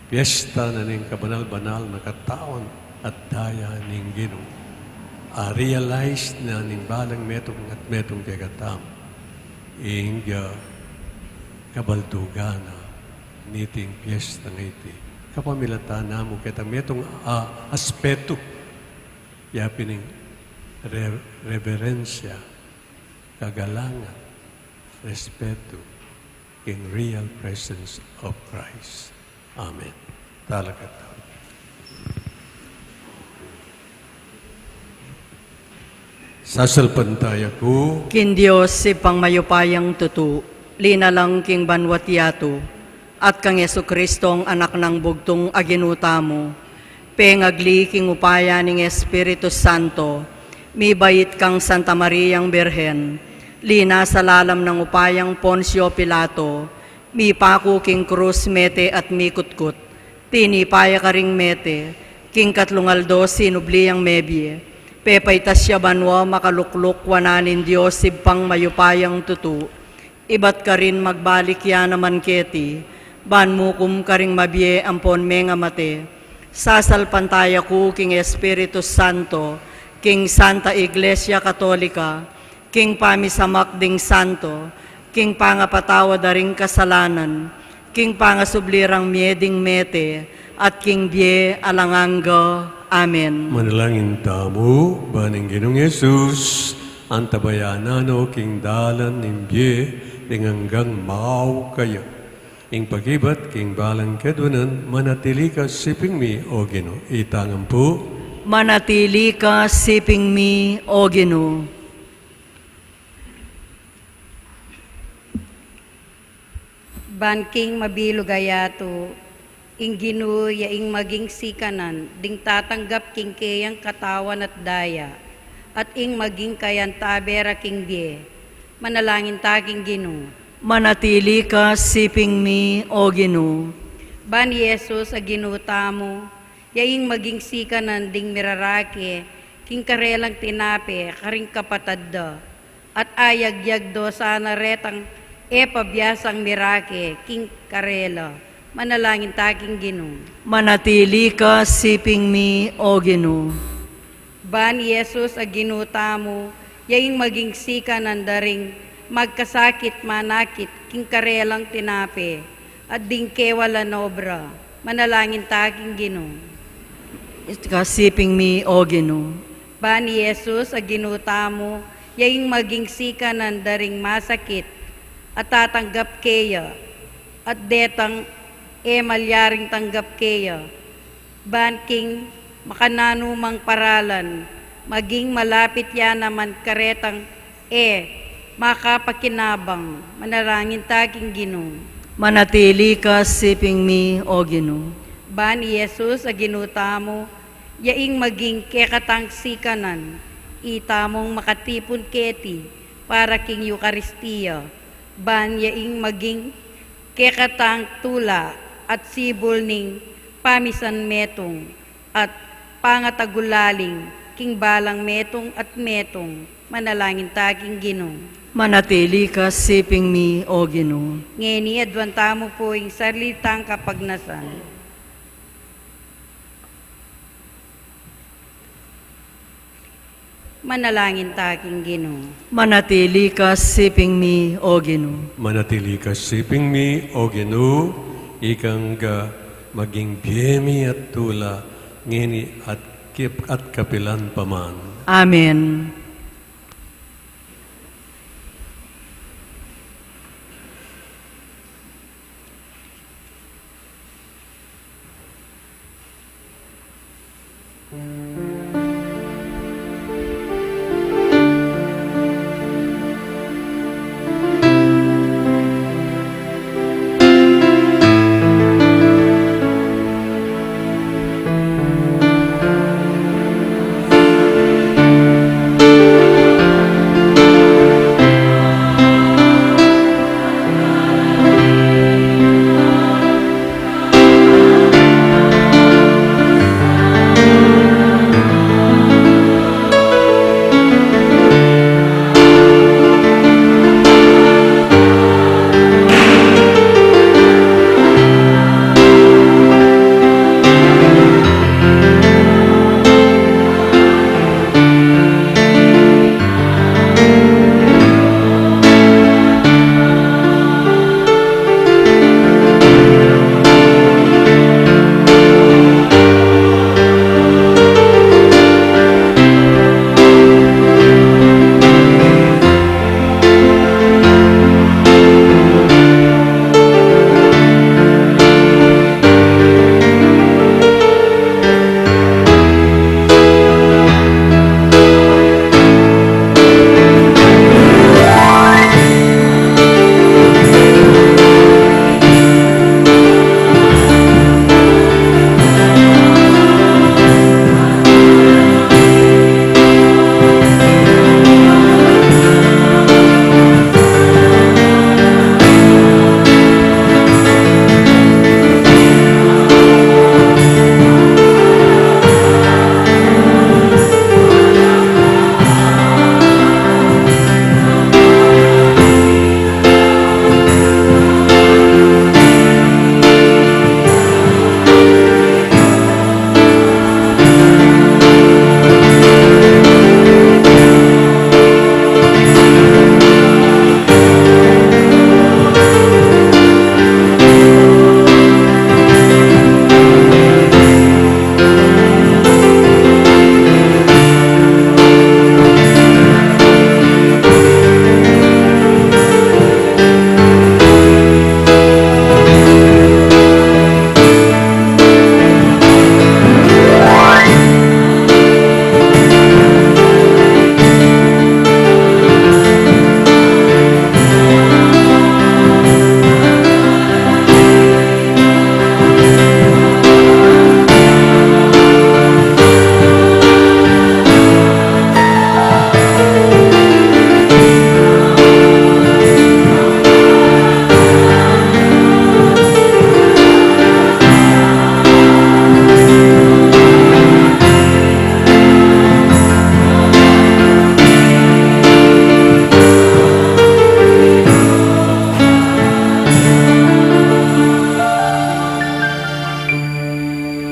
piyesta na ning kabanal-banal na katawan at daya ning Ginu, a-realize na ning balang metung at metung kekatamu ing, ah, kabaldugan na niting piyesta ngeni. Kapamilatan na mu ketang metung a aspetu, yapin ing re-, reberensya, kagalangan, respetu, king real presence of Christ. Amen. Talakad tamu. Sasalpantaya ku king Dios, Ibpang mayupayang tutu, linalang king banua't yatu, at kang Jesucristong Anak nang bugtung a Ginu tamu, pengagli king upaya ning Espiritu Santo, mibait kang Santa Mariang Birhen, linasa lalam nang upayang Poncio Pilato, mipaku king krus mete at mikutkut, tinipa ya karing mete, king katlung aldo sinubli yang mebie, pepaitas ya banua, makalukluk wanan ning Dios Ibpang mayupayang tutu, ibat karin magbalik ya naman keti, ban mukum karing mabie ampon mengamate. Sasalpantaya ku king Espiritu Santo, king Santa Iglesia Katolika, king pamisamak ding santo, king pangapatawad da ring kasalanan, king pangasubli rang mie ding mete, at king bie alang angga. Amen. Manalangin tamu. Ban ing Ginung Jesus, antabayanan no king dalan ning bie, ning anggang mau kaya. Ing pakibat king balang keduanan, manatili ka siping mi, O Ginu. Itang ampu. Manatili ka siping mi, O Ginu. Ban king mabilug a yatu, ing Ginu ya ing maging sikanan ding tatanggap king keyang katawan at daya, at ing maging kayantabe ra king bie. Manalangin ta king Ginu. Manatili ka siping mi, O Ginu. Ban i Jesus a Ginu tamu, ya ing maging sikanan ding mirarake king karelang tinape karing kapatad da, at ayagyag do sana retang e pabiasang mirake king karela. Manalangin ta king Ginu. Manatili ka siping mi, O Ginu. Ban i Jesus a Ginu tamu, ya ing maging sikanan da ring magkasakit manakit king karelang tinape, at ding kewalan obra. Manalangin ta king Ginu. Iti ka siping mi, O Ginu. Ban i Jesus a Ginu tamu, ya ing maging sikanan da ring masakit a tatanggap keya, at detang e malyaring tanggap keya. Ban king makananumang paralan, maging malapit ya naman karetang e makapakinabang. Manalangin ta king Ginu. Manatili ka siping mi, O Ginu. Ban i Jesus a Ginu tamu, ya ing maging kekatang sikanan, itamung makatipun keti para king Eukaristia, ban ya ing maging kekatang tula at sibul ning pamisanmetung at pangatagulaling king balang metung at metung. Manalangin ta king Ginu. Manatili ka siping mi, O Ginu. Ngeni aduan tamu pu ing sarili tang kapagnasan. Manalangin ta king Ginu. Manatili ka siping mi, O Ginu. Manatili ka siping mi, O Ginu, ika nga maging bie mi at tula, ngeni at kip-, at kapilan pa man. Amen.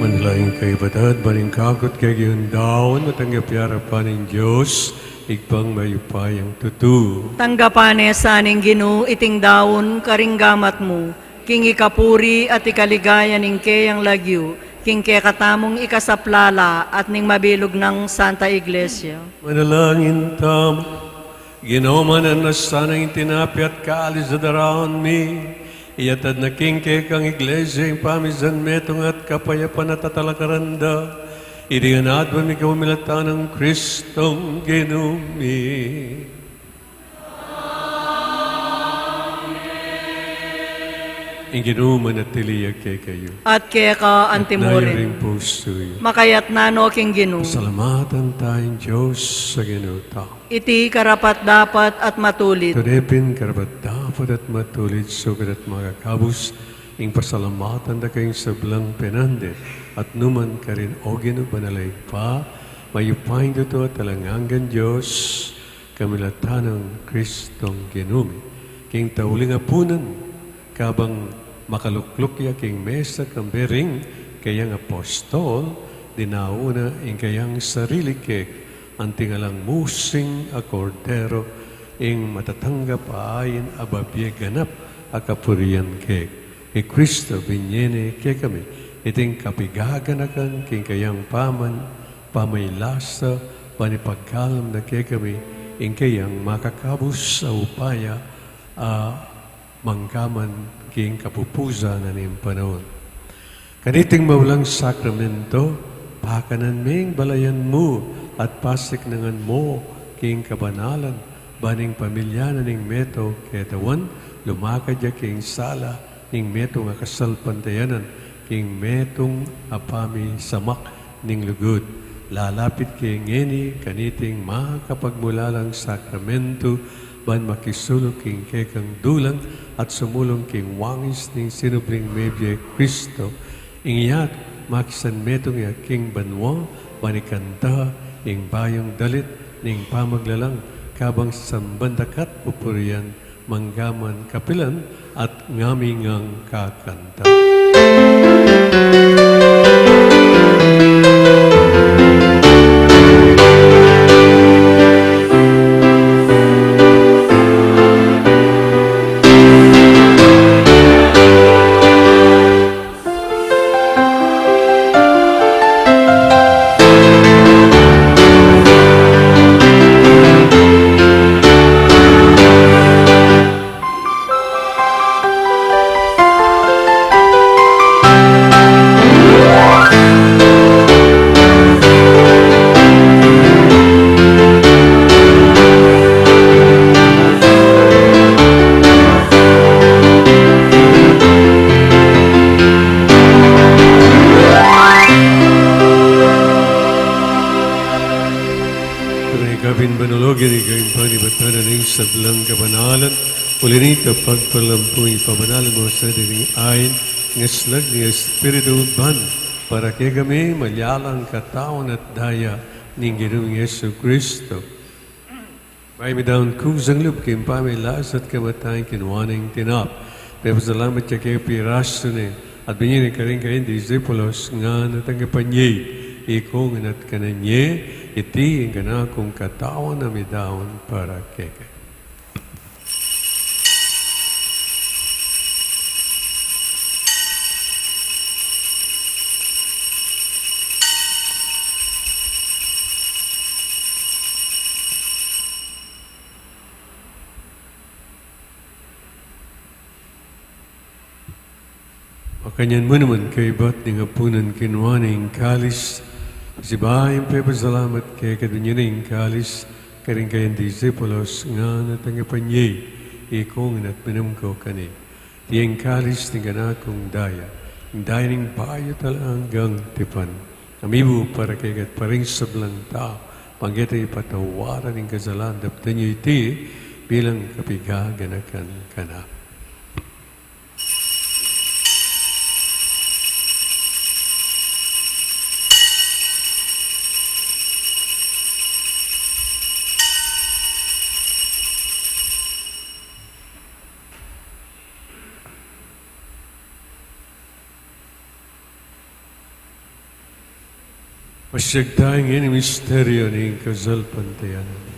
Manalangin kayu, kapatad, ban ing kakut kekayung daun matanggap ya king arapan ning Dios, Ibpang mayupayang tutu. Tanggapan na sa ning Ginu iting daun karing gamat mu, king ikapuri at ikaligaya ning keyang lagyu, king kekatamung ikasaplala at ning mabilug nang Santa Iglesia. Manalangin tamu. Ginu, mananu na sana ing tinape at kalis a daraun mi, iyatad na king kekang Iglesia ing pamizan metung at kapayapan at atalakaran da. Iti ngan aduan mi king pamilatan nang Kristong Ginu mi. Ing Ginu manatili ya kekayu. At keka antimurin. At naya ring pusu yu. Makayatna no king Ginu. Pasalamatan taya ing Dios a Ginu ta. Iti karapat-dapat at matulid. Tune pin karapat-dapat at matulid, sukat at makakabus, ing pasalamatan da kang sablang penandit at nukarin man, O Ginu, banal a Ibpa, Mayupayang tutu at alang anggang Dios, kamilatan nang Kristong Ginu mi. King tauling apunan, kabang makalukluk ya king mesa kambe ring kayang apostol, dinaun na ing kayang sarili kek anting alang musing a Kordero, ing matatanggap a ain a babie ganap a kapurian kek. I Kristo binie ne kekami iting kapigaganakan king kayang paman, pamaylasa, ban ipagkalam na kekami ing kayang makakabus a upaya a manggaman king kapupusan na ning panaun. Kaniting maulang sakramento, pakanan ming balayan mu at pasiknangan mu king kabanalan, ban ing pamilya na ning metung ketawan, lumakad ya king sala ning metung a kasalpantayanan, king metung a pamisamak ning lugud. Lalapit ke ngeni kaniting makapagmulalang sakramento, ban makisuluk king kekang dulang at sumulung king wangis ning sinubling mebie Kristo. Ing iya't makisanmetung ya king banua, ban ikanta ing bayung dalit ning pamaglalang, kabang samban da ka at pupurian, manggaman kapilan at ngami ngang kakanta. Tunay ka pin banal, o Ginu, ika ing panibatan na ning sablang kabanalan. Uli na nita, pagpalampu ing pabanalan mu sa diring ain, ing aslag ning Espiritu, ban para kekami malyalang katawan at daya ning Ginung Jesucristo. Bayu midaun kusang lub king pamilasa at kamatayan, kinua neng tinapa, pepasalamat ya keka, pirasu ne, at binie ne karing kayang disipulos, ngana, tanggapan ye, ikong at kanan ye, iti ing kanakung katawan a midaun para kekayu. Makanyan mu naman, kaybat ning apunan, kinua ne ing kalis, pasibayu yang pepasalamat keka, binie ne ing kalis karing kayang disipulos, ngana, tanggapan ye, ikong at minum ko keni. Iti ing kalis ning kanakung daya, ing daya ning bayu at alang anggang tipan, a mibu para kekayu at para king sablang tau, ban keta ipatawaran ing kasalanan. Daptan yu iti bilang kapigaganakan kanaku. Masyag taya ngeni ing misteryu ning kasalpantayanan.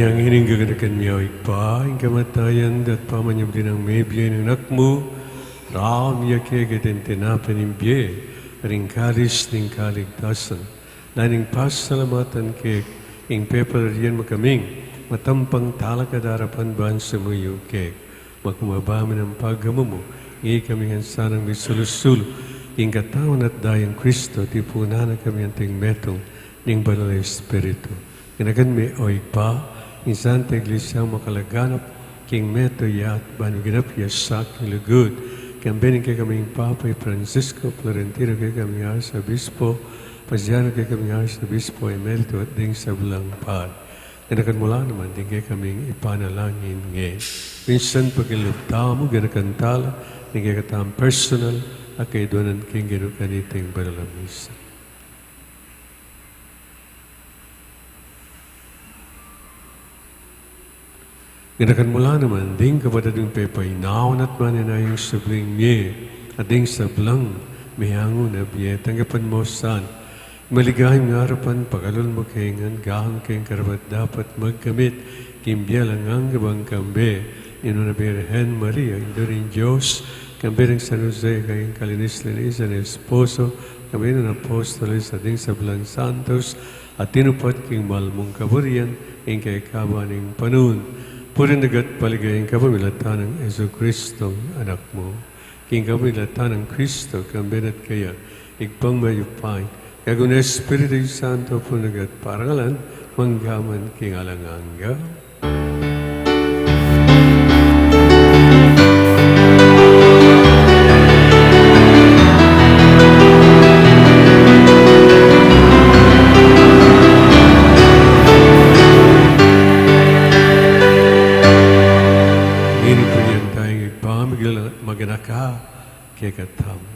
Yang ining gaganakan mi, O Ibpa, ing kamatayan da at pamanyubli nang mebie ning Anak mu, raun mi keka ing tinape ning bie at ing kalis ning kaligtasan. Nanu ing pasalamatan keka ing pepalarian mu kaming matampang talakad arapan ban sumuyu keka. Makumaba mi nang paghamu mu, ngeni kami ngan sanang misulu-sulu king katawan at dayang Kristo, tipunan na kami anting metung ning Banal a Espiritu. Ganakan mi, O Ibpa, ing Santa Iglesia mu makalaganap king metung ya at ban miganap ya sa king lugud, kambe ning kekaming Papa i Francisco, Florentino kekaming Arsobispo, Paciano kekaming Arsobispo Emerito, at ding sablang pari. Ganakan mu la naman ding kekaming ipanalangin ngeni. Minsan pakilup tamu, ganakan tala ding kekatamung personal a kaiduanan king Ginu kaniting banal a misa. Ganakan mu la naman ding kapatad ming pepainawa at manenaya ing subling mie at ding sablang meangu na bie. Tanggapan mu sana ing maligayang arapan, pakalulu mu kami ngan gawan keng karapat-dapat magkamit king bie alang angga ban kambe ning Nuan a Birhen Maria, Indu ning Dios, kambe nang San Jose, king kalinis-linisan nang esposo, kambe ning apostoles at ding sablang santos a tinupad king mal mung kaburian king kekaban ning panaun. Purian da ka at paligayan ka pamilatan nang Jesucristo, Anak mu. King kapamilatan nang Kristo, kambe na at kaya, Ibpang mayupaya, keka ning Espiritu Santo, purian da ka at parangalan, mangga man king alang angga. Ngeni purian taya ing Ibpa, migil at maganaka kekatamu.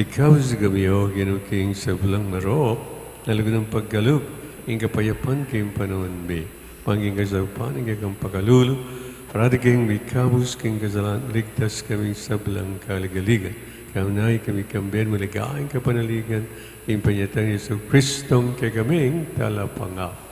Ikabus kami, O Ginu, king sablang marok, na lugud nang pagkalub ing kapayapan king panaun mi. Mangking kasaupan ning kekang pakalulu, parati keng mikabus king kasalan, ligtas kaming sablang kaligaligan. Kaunayan kami kambe ning maligayang kapanaligan, king panyatang Jesucristong kekaming Talapangabus.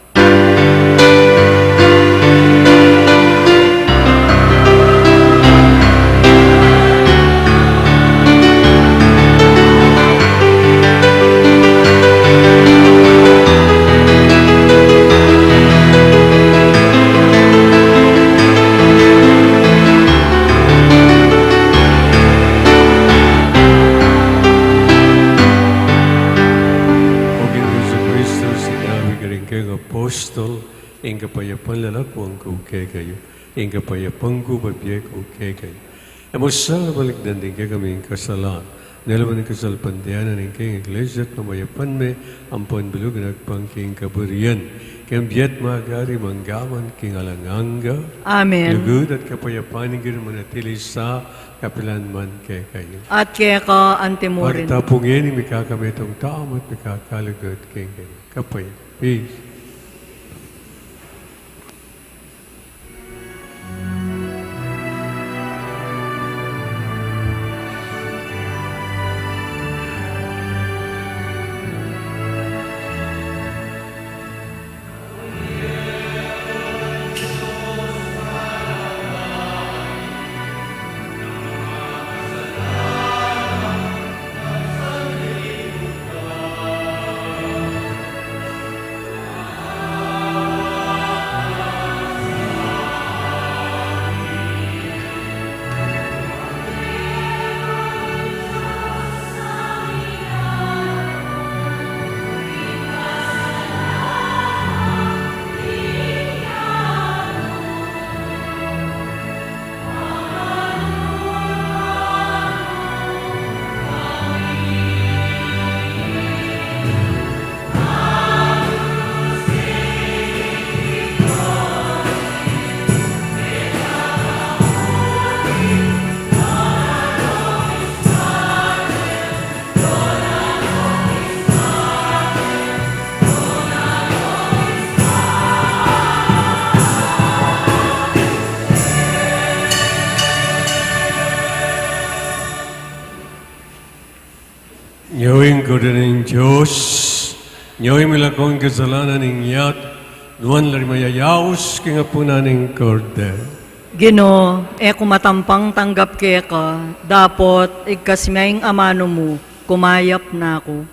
O Ginu Jesucristo, si Apostol, ing kapayapan lalakuan ku kekayu, ing kapayapan ku bibie ku kekayu. E mu sa balikdan ding kekaming kasalan, nune la ing kasalpantayanan ning keng Iglesia at pamayapan me, ampon bilug na agpang king kaburian, king bie at magari mangga man king alang angga. Amen. Lugud at kapayapan ning Ginu manatili sa kapilan man kekayu. At keka antimurin. Pagtapungan ning mikakametung tau at mikakalugud keng keni. Kape. Peace. Nyo ing kordero ning Dios, nyo ing milako king kasalanan ning yatu, nuan la ring mayayaus king apunan ning kordero. Ginu, e ku matampang tanggap keka, dapot igkas me ing amanu mu, kumayap na ku.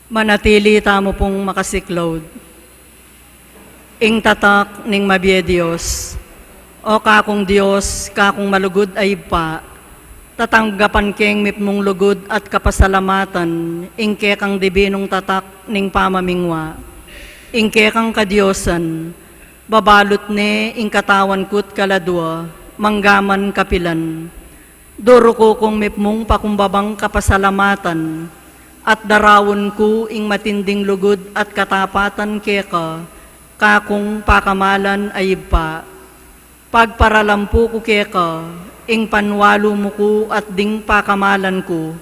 Manatili tamu pung makasiklaud. Ing tatak ning mabie Dios. O kakung Dios, kakung malugud a Ibpa, tatanggapan keng mipnung lugud at kapasalamatan ing kekang dibinung tatak ning pamamingwa, ing kekang kadiosan, babalut ne ing katawan ku't kaladua, manggaman kapilan. Duru ku kung mipnung pakumbabang kapasalamatan, at daraun ku ing matinding lugud at katapatan keka, kakung pakamalan a Ibpa. Pagparalampu ku keka ing panwalu mu ku at ding pakamalan ku,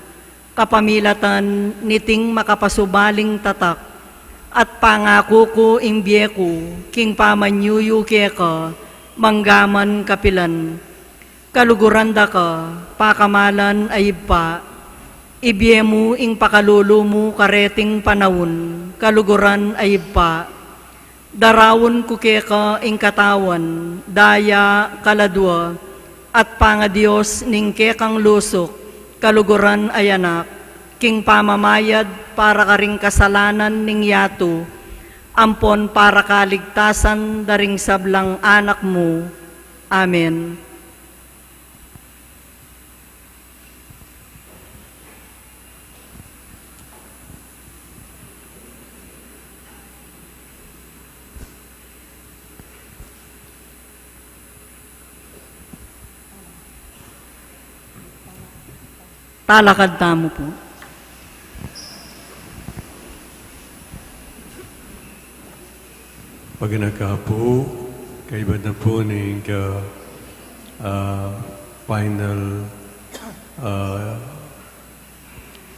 kapamilatan niting makapasubaling tatak, at pangaku ku ing bie ku king pamanyuyu keka, manggaman kapilan. Kaluguran da ka, pakamalan a Ibpa, ibie mu ing pakalulu mu kareting panaun, kaluguran a Ibpa. Daraun ku keka ing katawan, daya, kaladua, at pangadios ning kekang lusuk, kaluguran a Anak, king pamamayad para karing kasalanan ning yatu, ampon para kaligtasan da ring sablang anak mu. Amen. Talakad tamu pu. Paganakan pu, kaybat na pu ning, ah, ah, final, ah,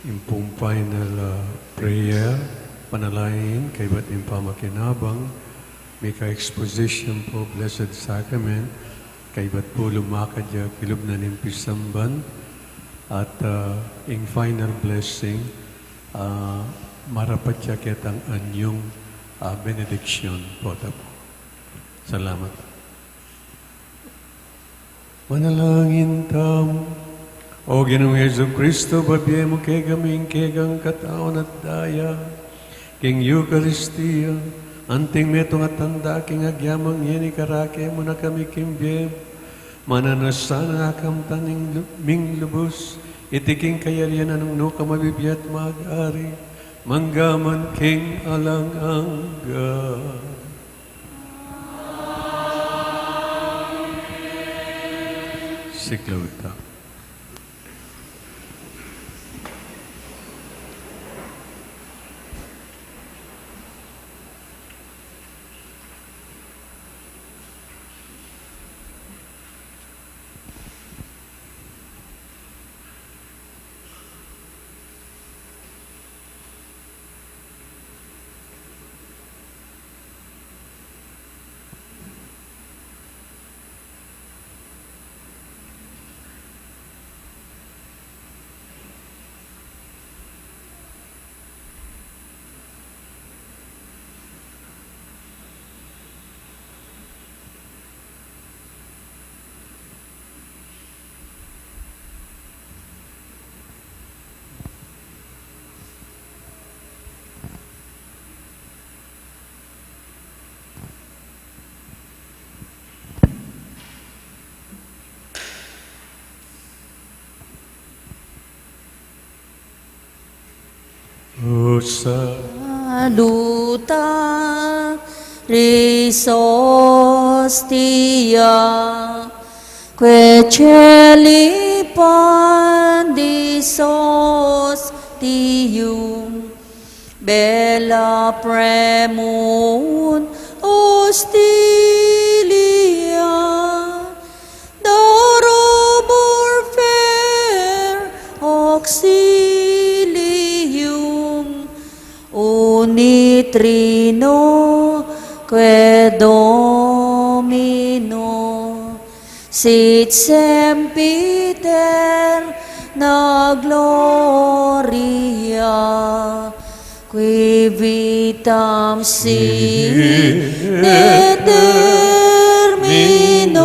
ing pung final, ah, prayer, panalangin, kaybat ning pamakinabang, mika exposition pu, Blessed Sacrament, kaybat pu lumakad ya kilub na ning pisamban, at, ah, ing final blessing, ah, marapat ya ketang anyung, ah, benediction pu. Opo. Salamat. Manalangin tamu. O Ginung Jesucristo, babie mu kekami ing kekang katawan at daya king Eukaristia, anting metung a tanda king agyamang ini karake mu na kami king bie mu. Mananu sana kamtan ing lu-, ming lubus, iti king kayarian nang nukarin a mabibie at mag-ari, manggaman king alang angga. Siklaud tamu. Usa. Saluta ris hostia, que celi pandis hostium, bella premunt hostilia, Dorobur fer auxilium, unit Trinoque Domino, sit sempiter na gloria, qui vitam sine termino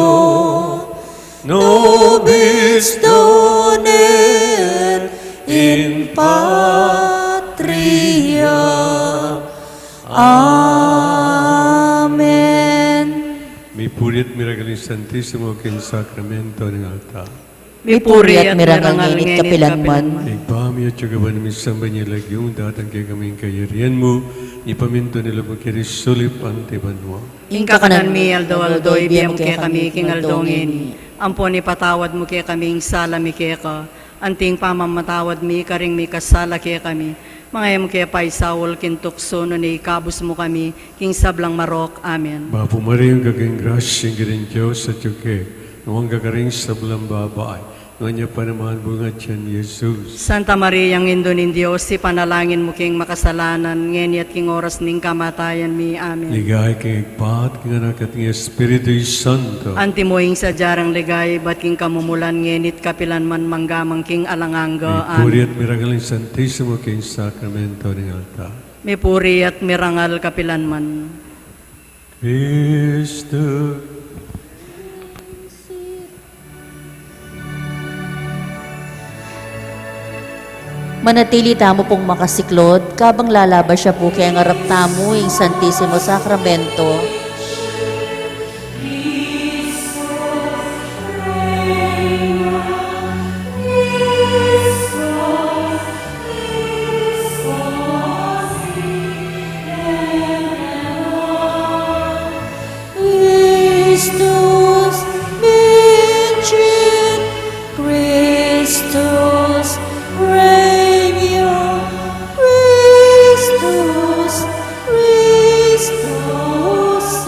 nobis donet in patria. Santisimo king sakramento ning altar. Mipuri at mirangal ngeni at kapilanman. Ibpa mi, atsu ka banua, misamban ya ing lagyu mu, datang kekami ing kayarian mu, mipamintuan ing lub mu keti sulip anti banua. Ing kakanan mi aldo-aldo ibie mu kekami king aldo ngeni. Ampon ipatawad mu kekami ing sala mi keka, anti ing pamamatawad mi karing mikasala kekami. Manga e mu ke paisaul king tuksu, nune ikabus mu kami king sablang marok. Amen. Bapu Maria, ika king grasya, ing Ginung Dios atyu ke, nuan ka karing sablang babai, nuan ya pa naman ing bunga ning tiyan mu, i Jesus. Santa Maria, Indu ning Dios, ipanalangin mu keng makasalanan, ngeni at king oras ning kamatayan mi. Amen. Ligaya king Ibpa, at king Anak, at king Espiritu Santo. Antimo ing sadya rang ligaya ibat king kamumulan, ngeni at kapilanman, mangga man king alang angga. Amen. Mipuri at mirangal ing Santisimo king sakramento ning altar. Mipuri at mirangal kapilanman. Kristu. Manatili tamu pung makasiklod, kabang lalabas ya pu king arap tamu ing Santisimo Sakramento. Christus vincit, Christus regnat, Christus Christus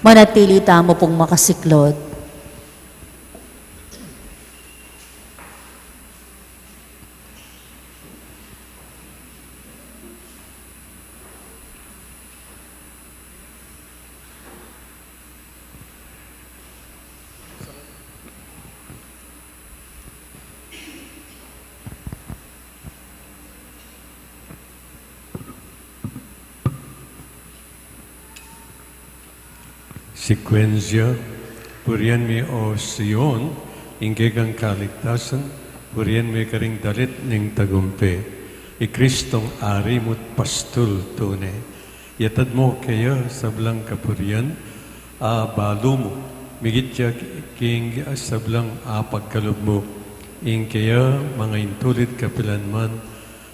Manatili tamu pung makasiklod. Sekuensya: Purian me, O Sion, ing kekang kaligtasan, purian me karing dalit ning tagumpe. I Kristong Ari mu't Pastul tune. Yatad mu keya sablang kapurian a balu mu, migit ya king sablang apagkalub mu, ing keya mangaintulid kapilanman,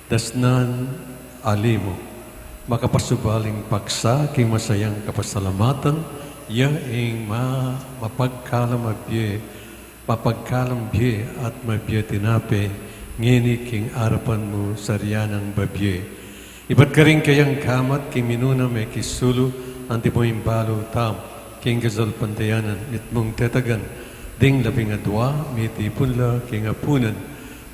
dasnan ali mu. Makapasubaling paksa king masayang kapasalamatan, ya ing ma-, mapagkalam a bie, mapagkalam bie at mabie tinape, ngeni king arapan mu sarianang babie. Ibat karing kayang kamat king minuna mekisulu, antimo ing balu tamu king kasalpantayanan, mitmung tetagan ding labing adua, mitipun la king apunan,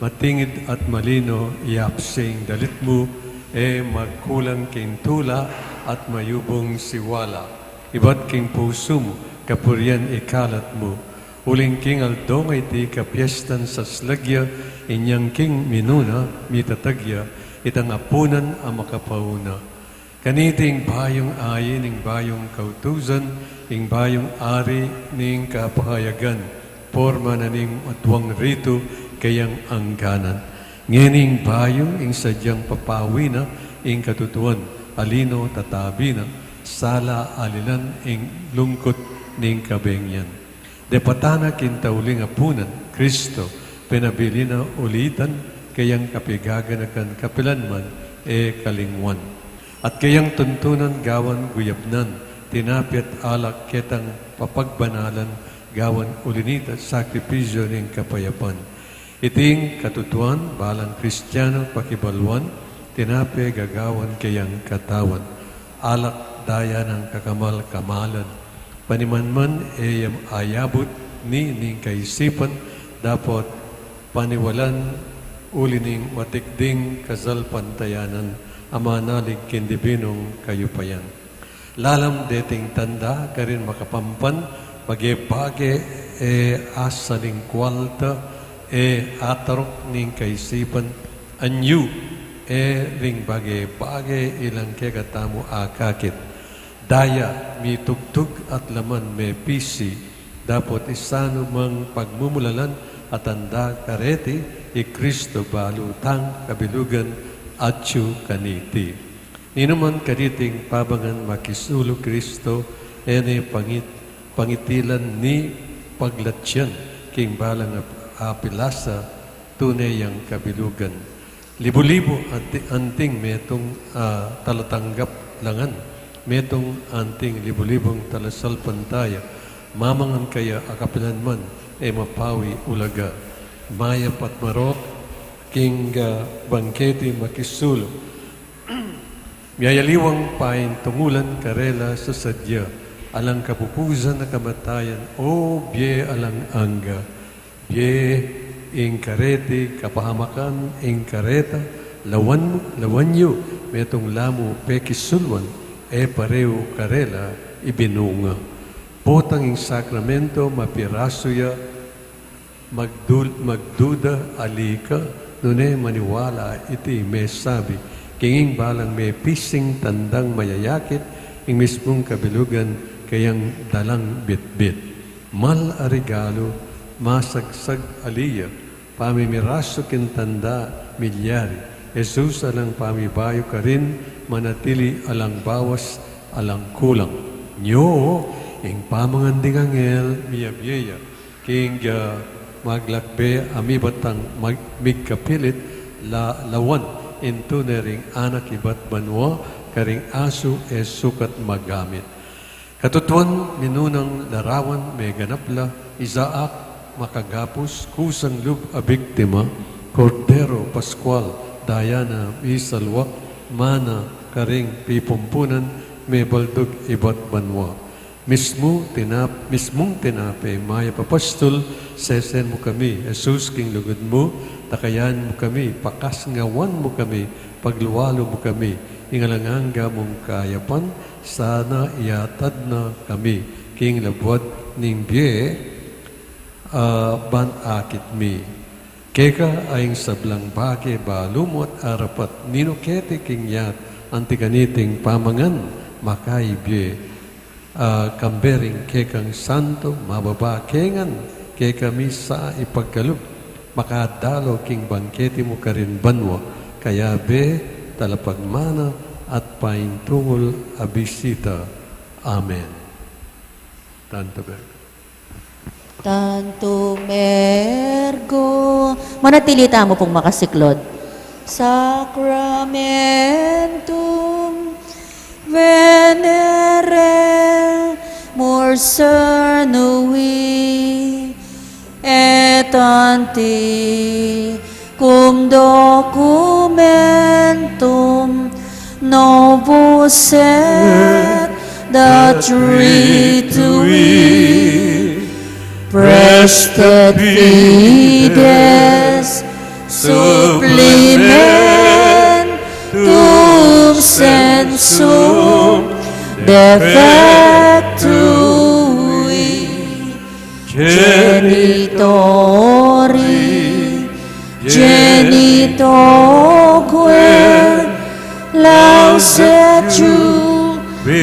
matingid at malino, iyapse ing dalit mu, e magkulang king tula at mayubung siwala. Ibat king pusu mu kapurian ikalat mu, uling king aldo ngeni king kapiestan saslag ya, inyang king minuna mitatag ya itang apunan a makapauna. Kaniti ing bayung ain, ing bayung kautusan, ing bayung ari ning kapahayagan, porma na ning maduang ritu kayang angganan. Ngeni ing bayung, ing sadyang papawi na, ing katutuan, alino tatabi na, sala alilan ing lungkut ning kabengian. Depatan na king tauling apunan, Kristo, penabilin na ulitan, kayang kapigaganakan kapilanman e kalingwan. At kayang tuntunan gawan guyabnan, tinape at alak ketang papagbanalan, gawan uli nita sakripisyu ning kapayapan. Iting katutuan, balang Kristianu pakibaluan, tinape gagawan kayang katawan. Alak daya nang kakamal-kamalan. Panimanman e ya ayabut ni ning kaisipan, dapot paniwalan uli ning matikding kasalpantayanan a manalig king dibinung kayupayan. Lalam deting tanda karin makapampan, bage-bage e asaling kualta, e ataruk ning kaisipan, anyu e ring bage-bage ilang kekatamu akakit. Daya mitugtug at laman mepisi, dapot isanu mang pagmumulalan a tanda kareti, i Kristo balu tang kabilugan, atyu kaniti. Ninuman kaniting pabangan makisulu Kristo, e ne pangit-, pangitilan ni paglatyan king balang ap-, apilasa, tune yang kabilugan. Libu-libu anti-, anting metung, ah, talatanggap langan, metung anting libu-libung talasalpantaya, mamangan kaya a kapilanman e mapawi ulaga. Mayap at marok king, ah, bangketi makisulu. Miyayaliwang paintungulan karela sa sadya, alang kapupusan a kamatayan, o bie alang angga. Bie ing kareti kapahamakan, ing kareta, lawan, lawan yu, metung la mu pekisuluan, e pareu karela ibinunga. Potang ing sakramento mapirasu ya, magdul-, magduda ali ka, nune maniwala iti mesabi, king ing balang mepising tandang mayayakit, ing mismung kabilugan kayang dalang bitbit. Mal a regalu, masagsag ali ya, pamimirasu king tanda milyari, Jesus alang pamibayu karin, manatili alang bawas, alang kulang. Nyo, ing pamangan ding anghel, miyabie ya, king, ah, maglakbe a mibatang mag-, migkapilit, la-, lawan, intune ring anak ibat banua, karing asu e sukat magamit. Katutuan, minunang larawan meganap la, Isaac makagapus, kusang lub a biktima, Kordero Paskual, daya na misalwak, mana karing pipumpunan, mebaldug ibat banua. Mismu tinap-, mismung tinape, mayap a pastul, sesen mu kami, Jesus, king lugud mu, takayan mu kami, pakasngawan mu kami, paglualu mu kami, ing alang angga mung kayapan, sana iatad na kami, king labuad ning bie, a, ban akit mi. Keka a ing sablang bage balu mu at arapat ninu keti king yat, anti kaniting pamangan makaibie, a, kambe ring kekang santo, mababa ke ngan kekami sa ipagkalub, makadalo king bangketi mu karin banua, kayabe talapagmana at paintungul a bisita. Amen. Tanto be. Tantum ergo. Manatili tamu pung makasiklod. Sacramentum veneremur sernui, et anti cum documentum novus et datricui, prestet fides supplementum sensum defectui. Genitori, genitoque, laus et jubilatio.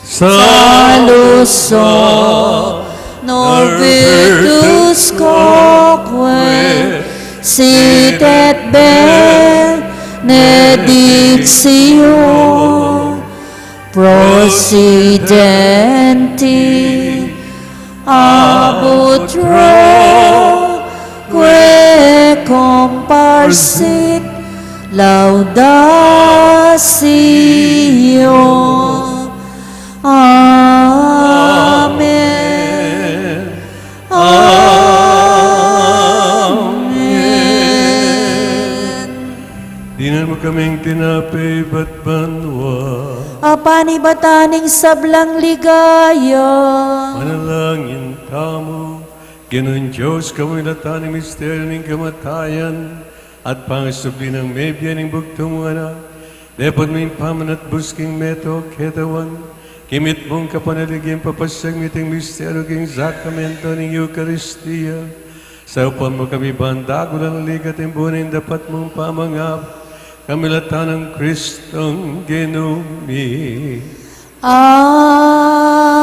Salus honor virtus quoque, sit et benedictio, procidenti ab utroque comparsit laudatio. Amen. Amen. Dinan mu kaming tinape ibat banua. Apan ibatan ing sablang ligaya. Manalangin tamu. Ginung Dios, kamilatan ning misteryu ning kamatayan at pangasubli nang mebie ning bugtung mung Anak, depot ming pamanatbus king metung a katawan, kimit mung kapanaligan, papasiag mi iting misteryu king sakramento ning Eukaristia. Saupan mu kami ban dagulan ning ligat ning bunga ning dapat mung pamangap, kamilatan nang Kristong Ginu mi. Amen.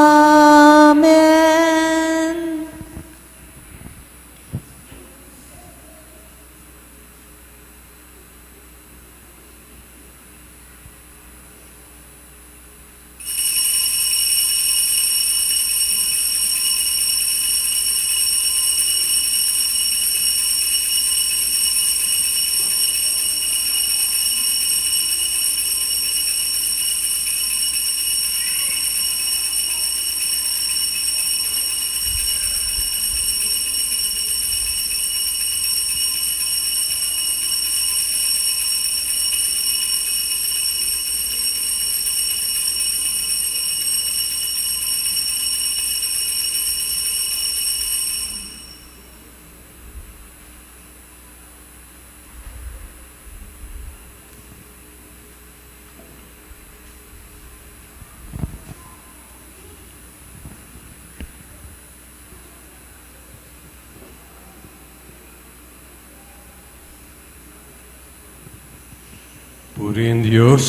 Puri ing Dios.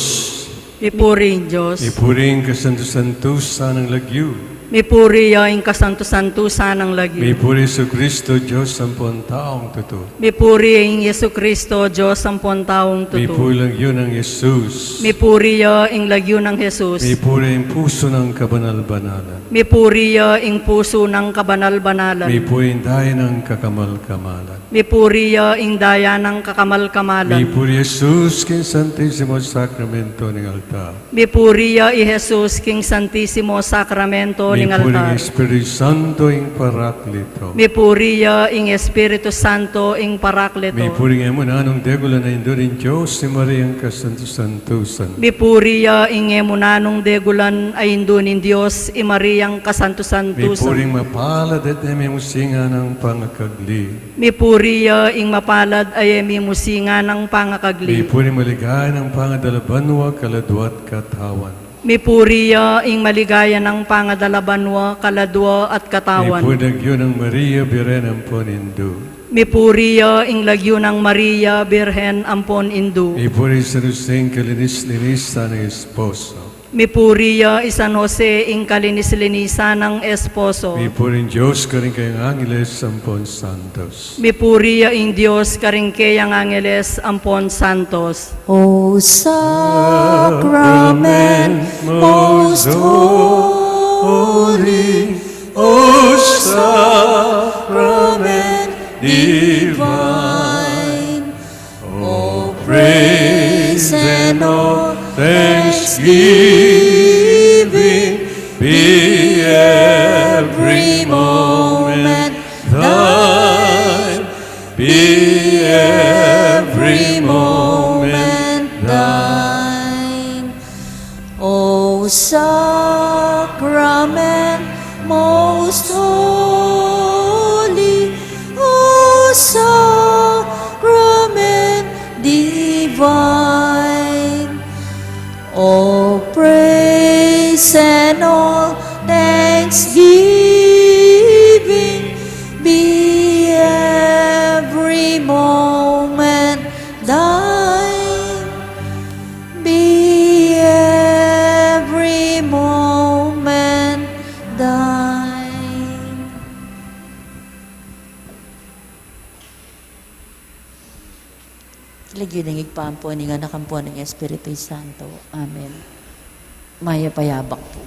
Mipuri ing Dios. Mipuri ing kasantu-santusan nang lagyu. Mipuri ya ing kasantu-santusan nang lagyu. Mipuri Jesucristo, Dios ampon taung tutu. Mipuri ing Jesucristo, Dios ampon taung tutu. Mipuri lagyu nang Jesus. Mipuri ya ing lagyu nang Jesus. Mipuri ing pusu nang kabanal-banalan. Mipuri ya ing pusu nang kabanal-banalan. Mipuri ing daya nang kakamal-kamalan. Mipuri ya ing daya nang kakamal-kamalan. Mipuri Jesus king Santisimo Sakramento ning altar. Mipuri ya i Jesus king Santisimo Sakramento Ning altar. Mipuri ing Espiritu Santo, ing Parakleto. Mipuri ya ing Espiritu Santo, ing Parakleto. Mipuri ing e mu nanung degulan a Indu ning Dios, i Mariang kasantu-santusan. Mipuri ya ing e mu nanung degulan a Indu ning Dios, i Mariang kasantu-santusan. Mipuri ing mapalad at e mimusinga nang pangakagli. Mipuri ya ing mapalad a e mimusinga nang pangakagli. Mipuri ing maligaya nang pangadalabanua, kaladua at katawan. Mipuri ya ing maligaya nang pangadalabanua, kaladua at katawan. Mipuri ing lagyu nang Maria, Birhen ampon Indu. Mipuri ya ing lagyu nang Maria, Birhen ampon Indu. Mipuri i San Jose, ing kalinis-linisan nang esposo. Mipuri ya i San Jose, ing kalinis-linisan nang esposo. Mipuri ing Dios karing kayang angeles ampon santos. Mipuri ya ing Dios karing kayang angeles ampon santos. O sacrament most holy, O sacrament divine, all praise and all thanksgiving be every moment thine, be every moment thine. O sacrament most holy, O sacrament divine, all praise and all thanksgiving be every moment thine, be every moment thine. Lagyu ning Ibpa ampon ning Anak ampon ning Espiritu Santo. Amen. Mayap a yabak pu.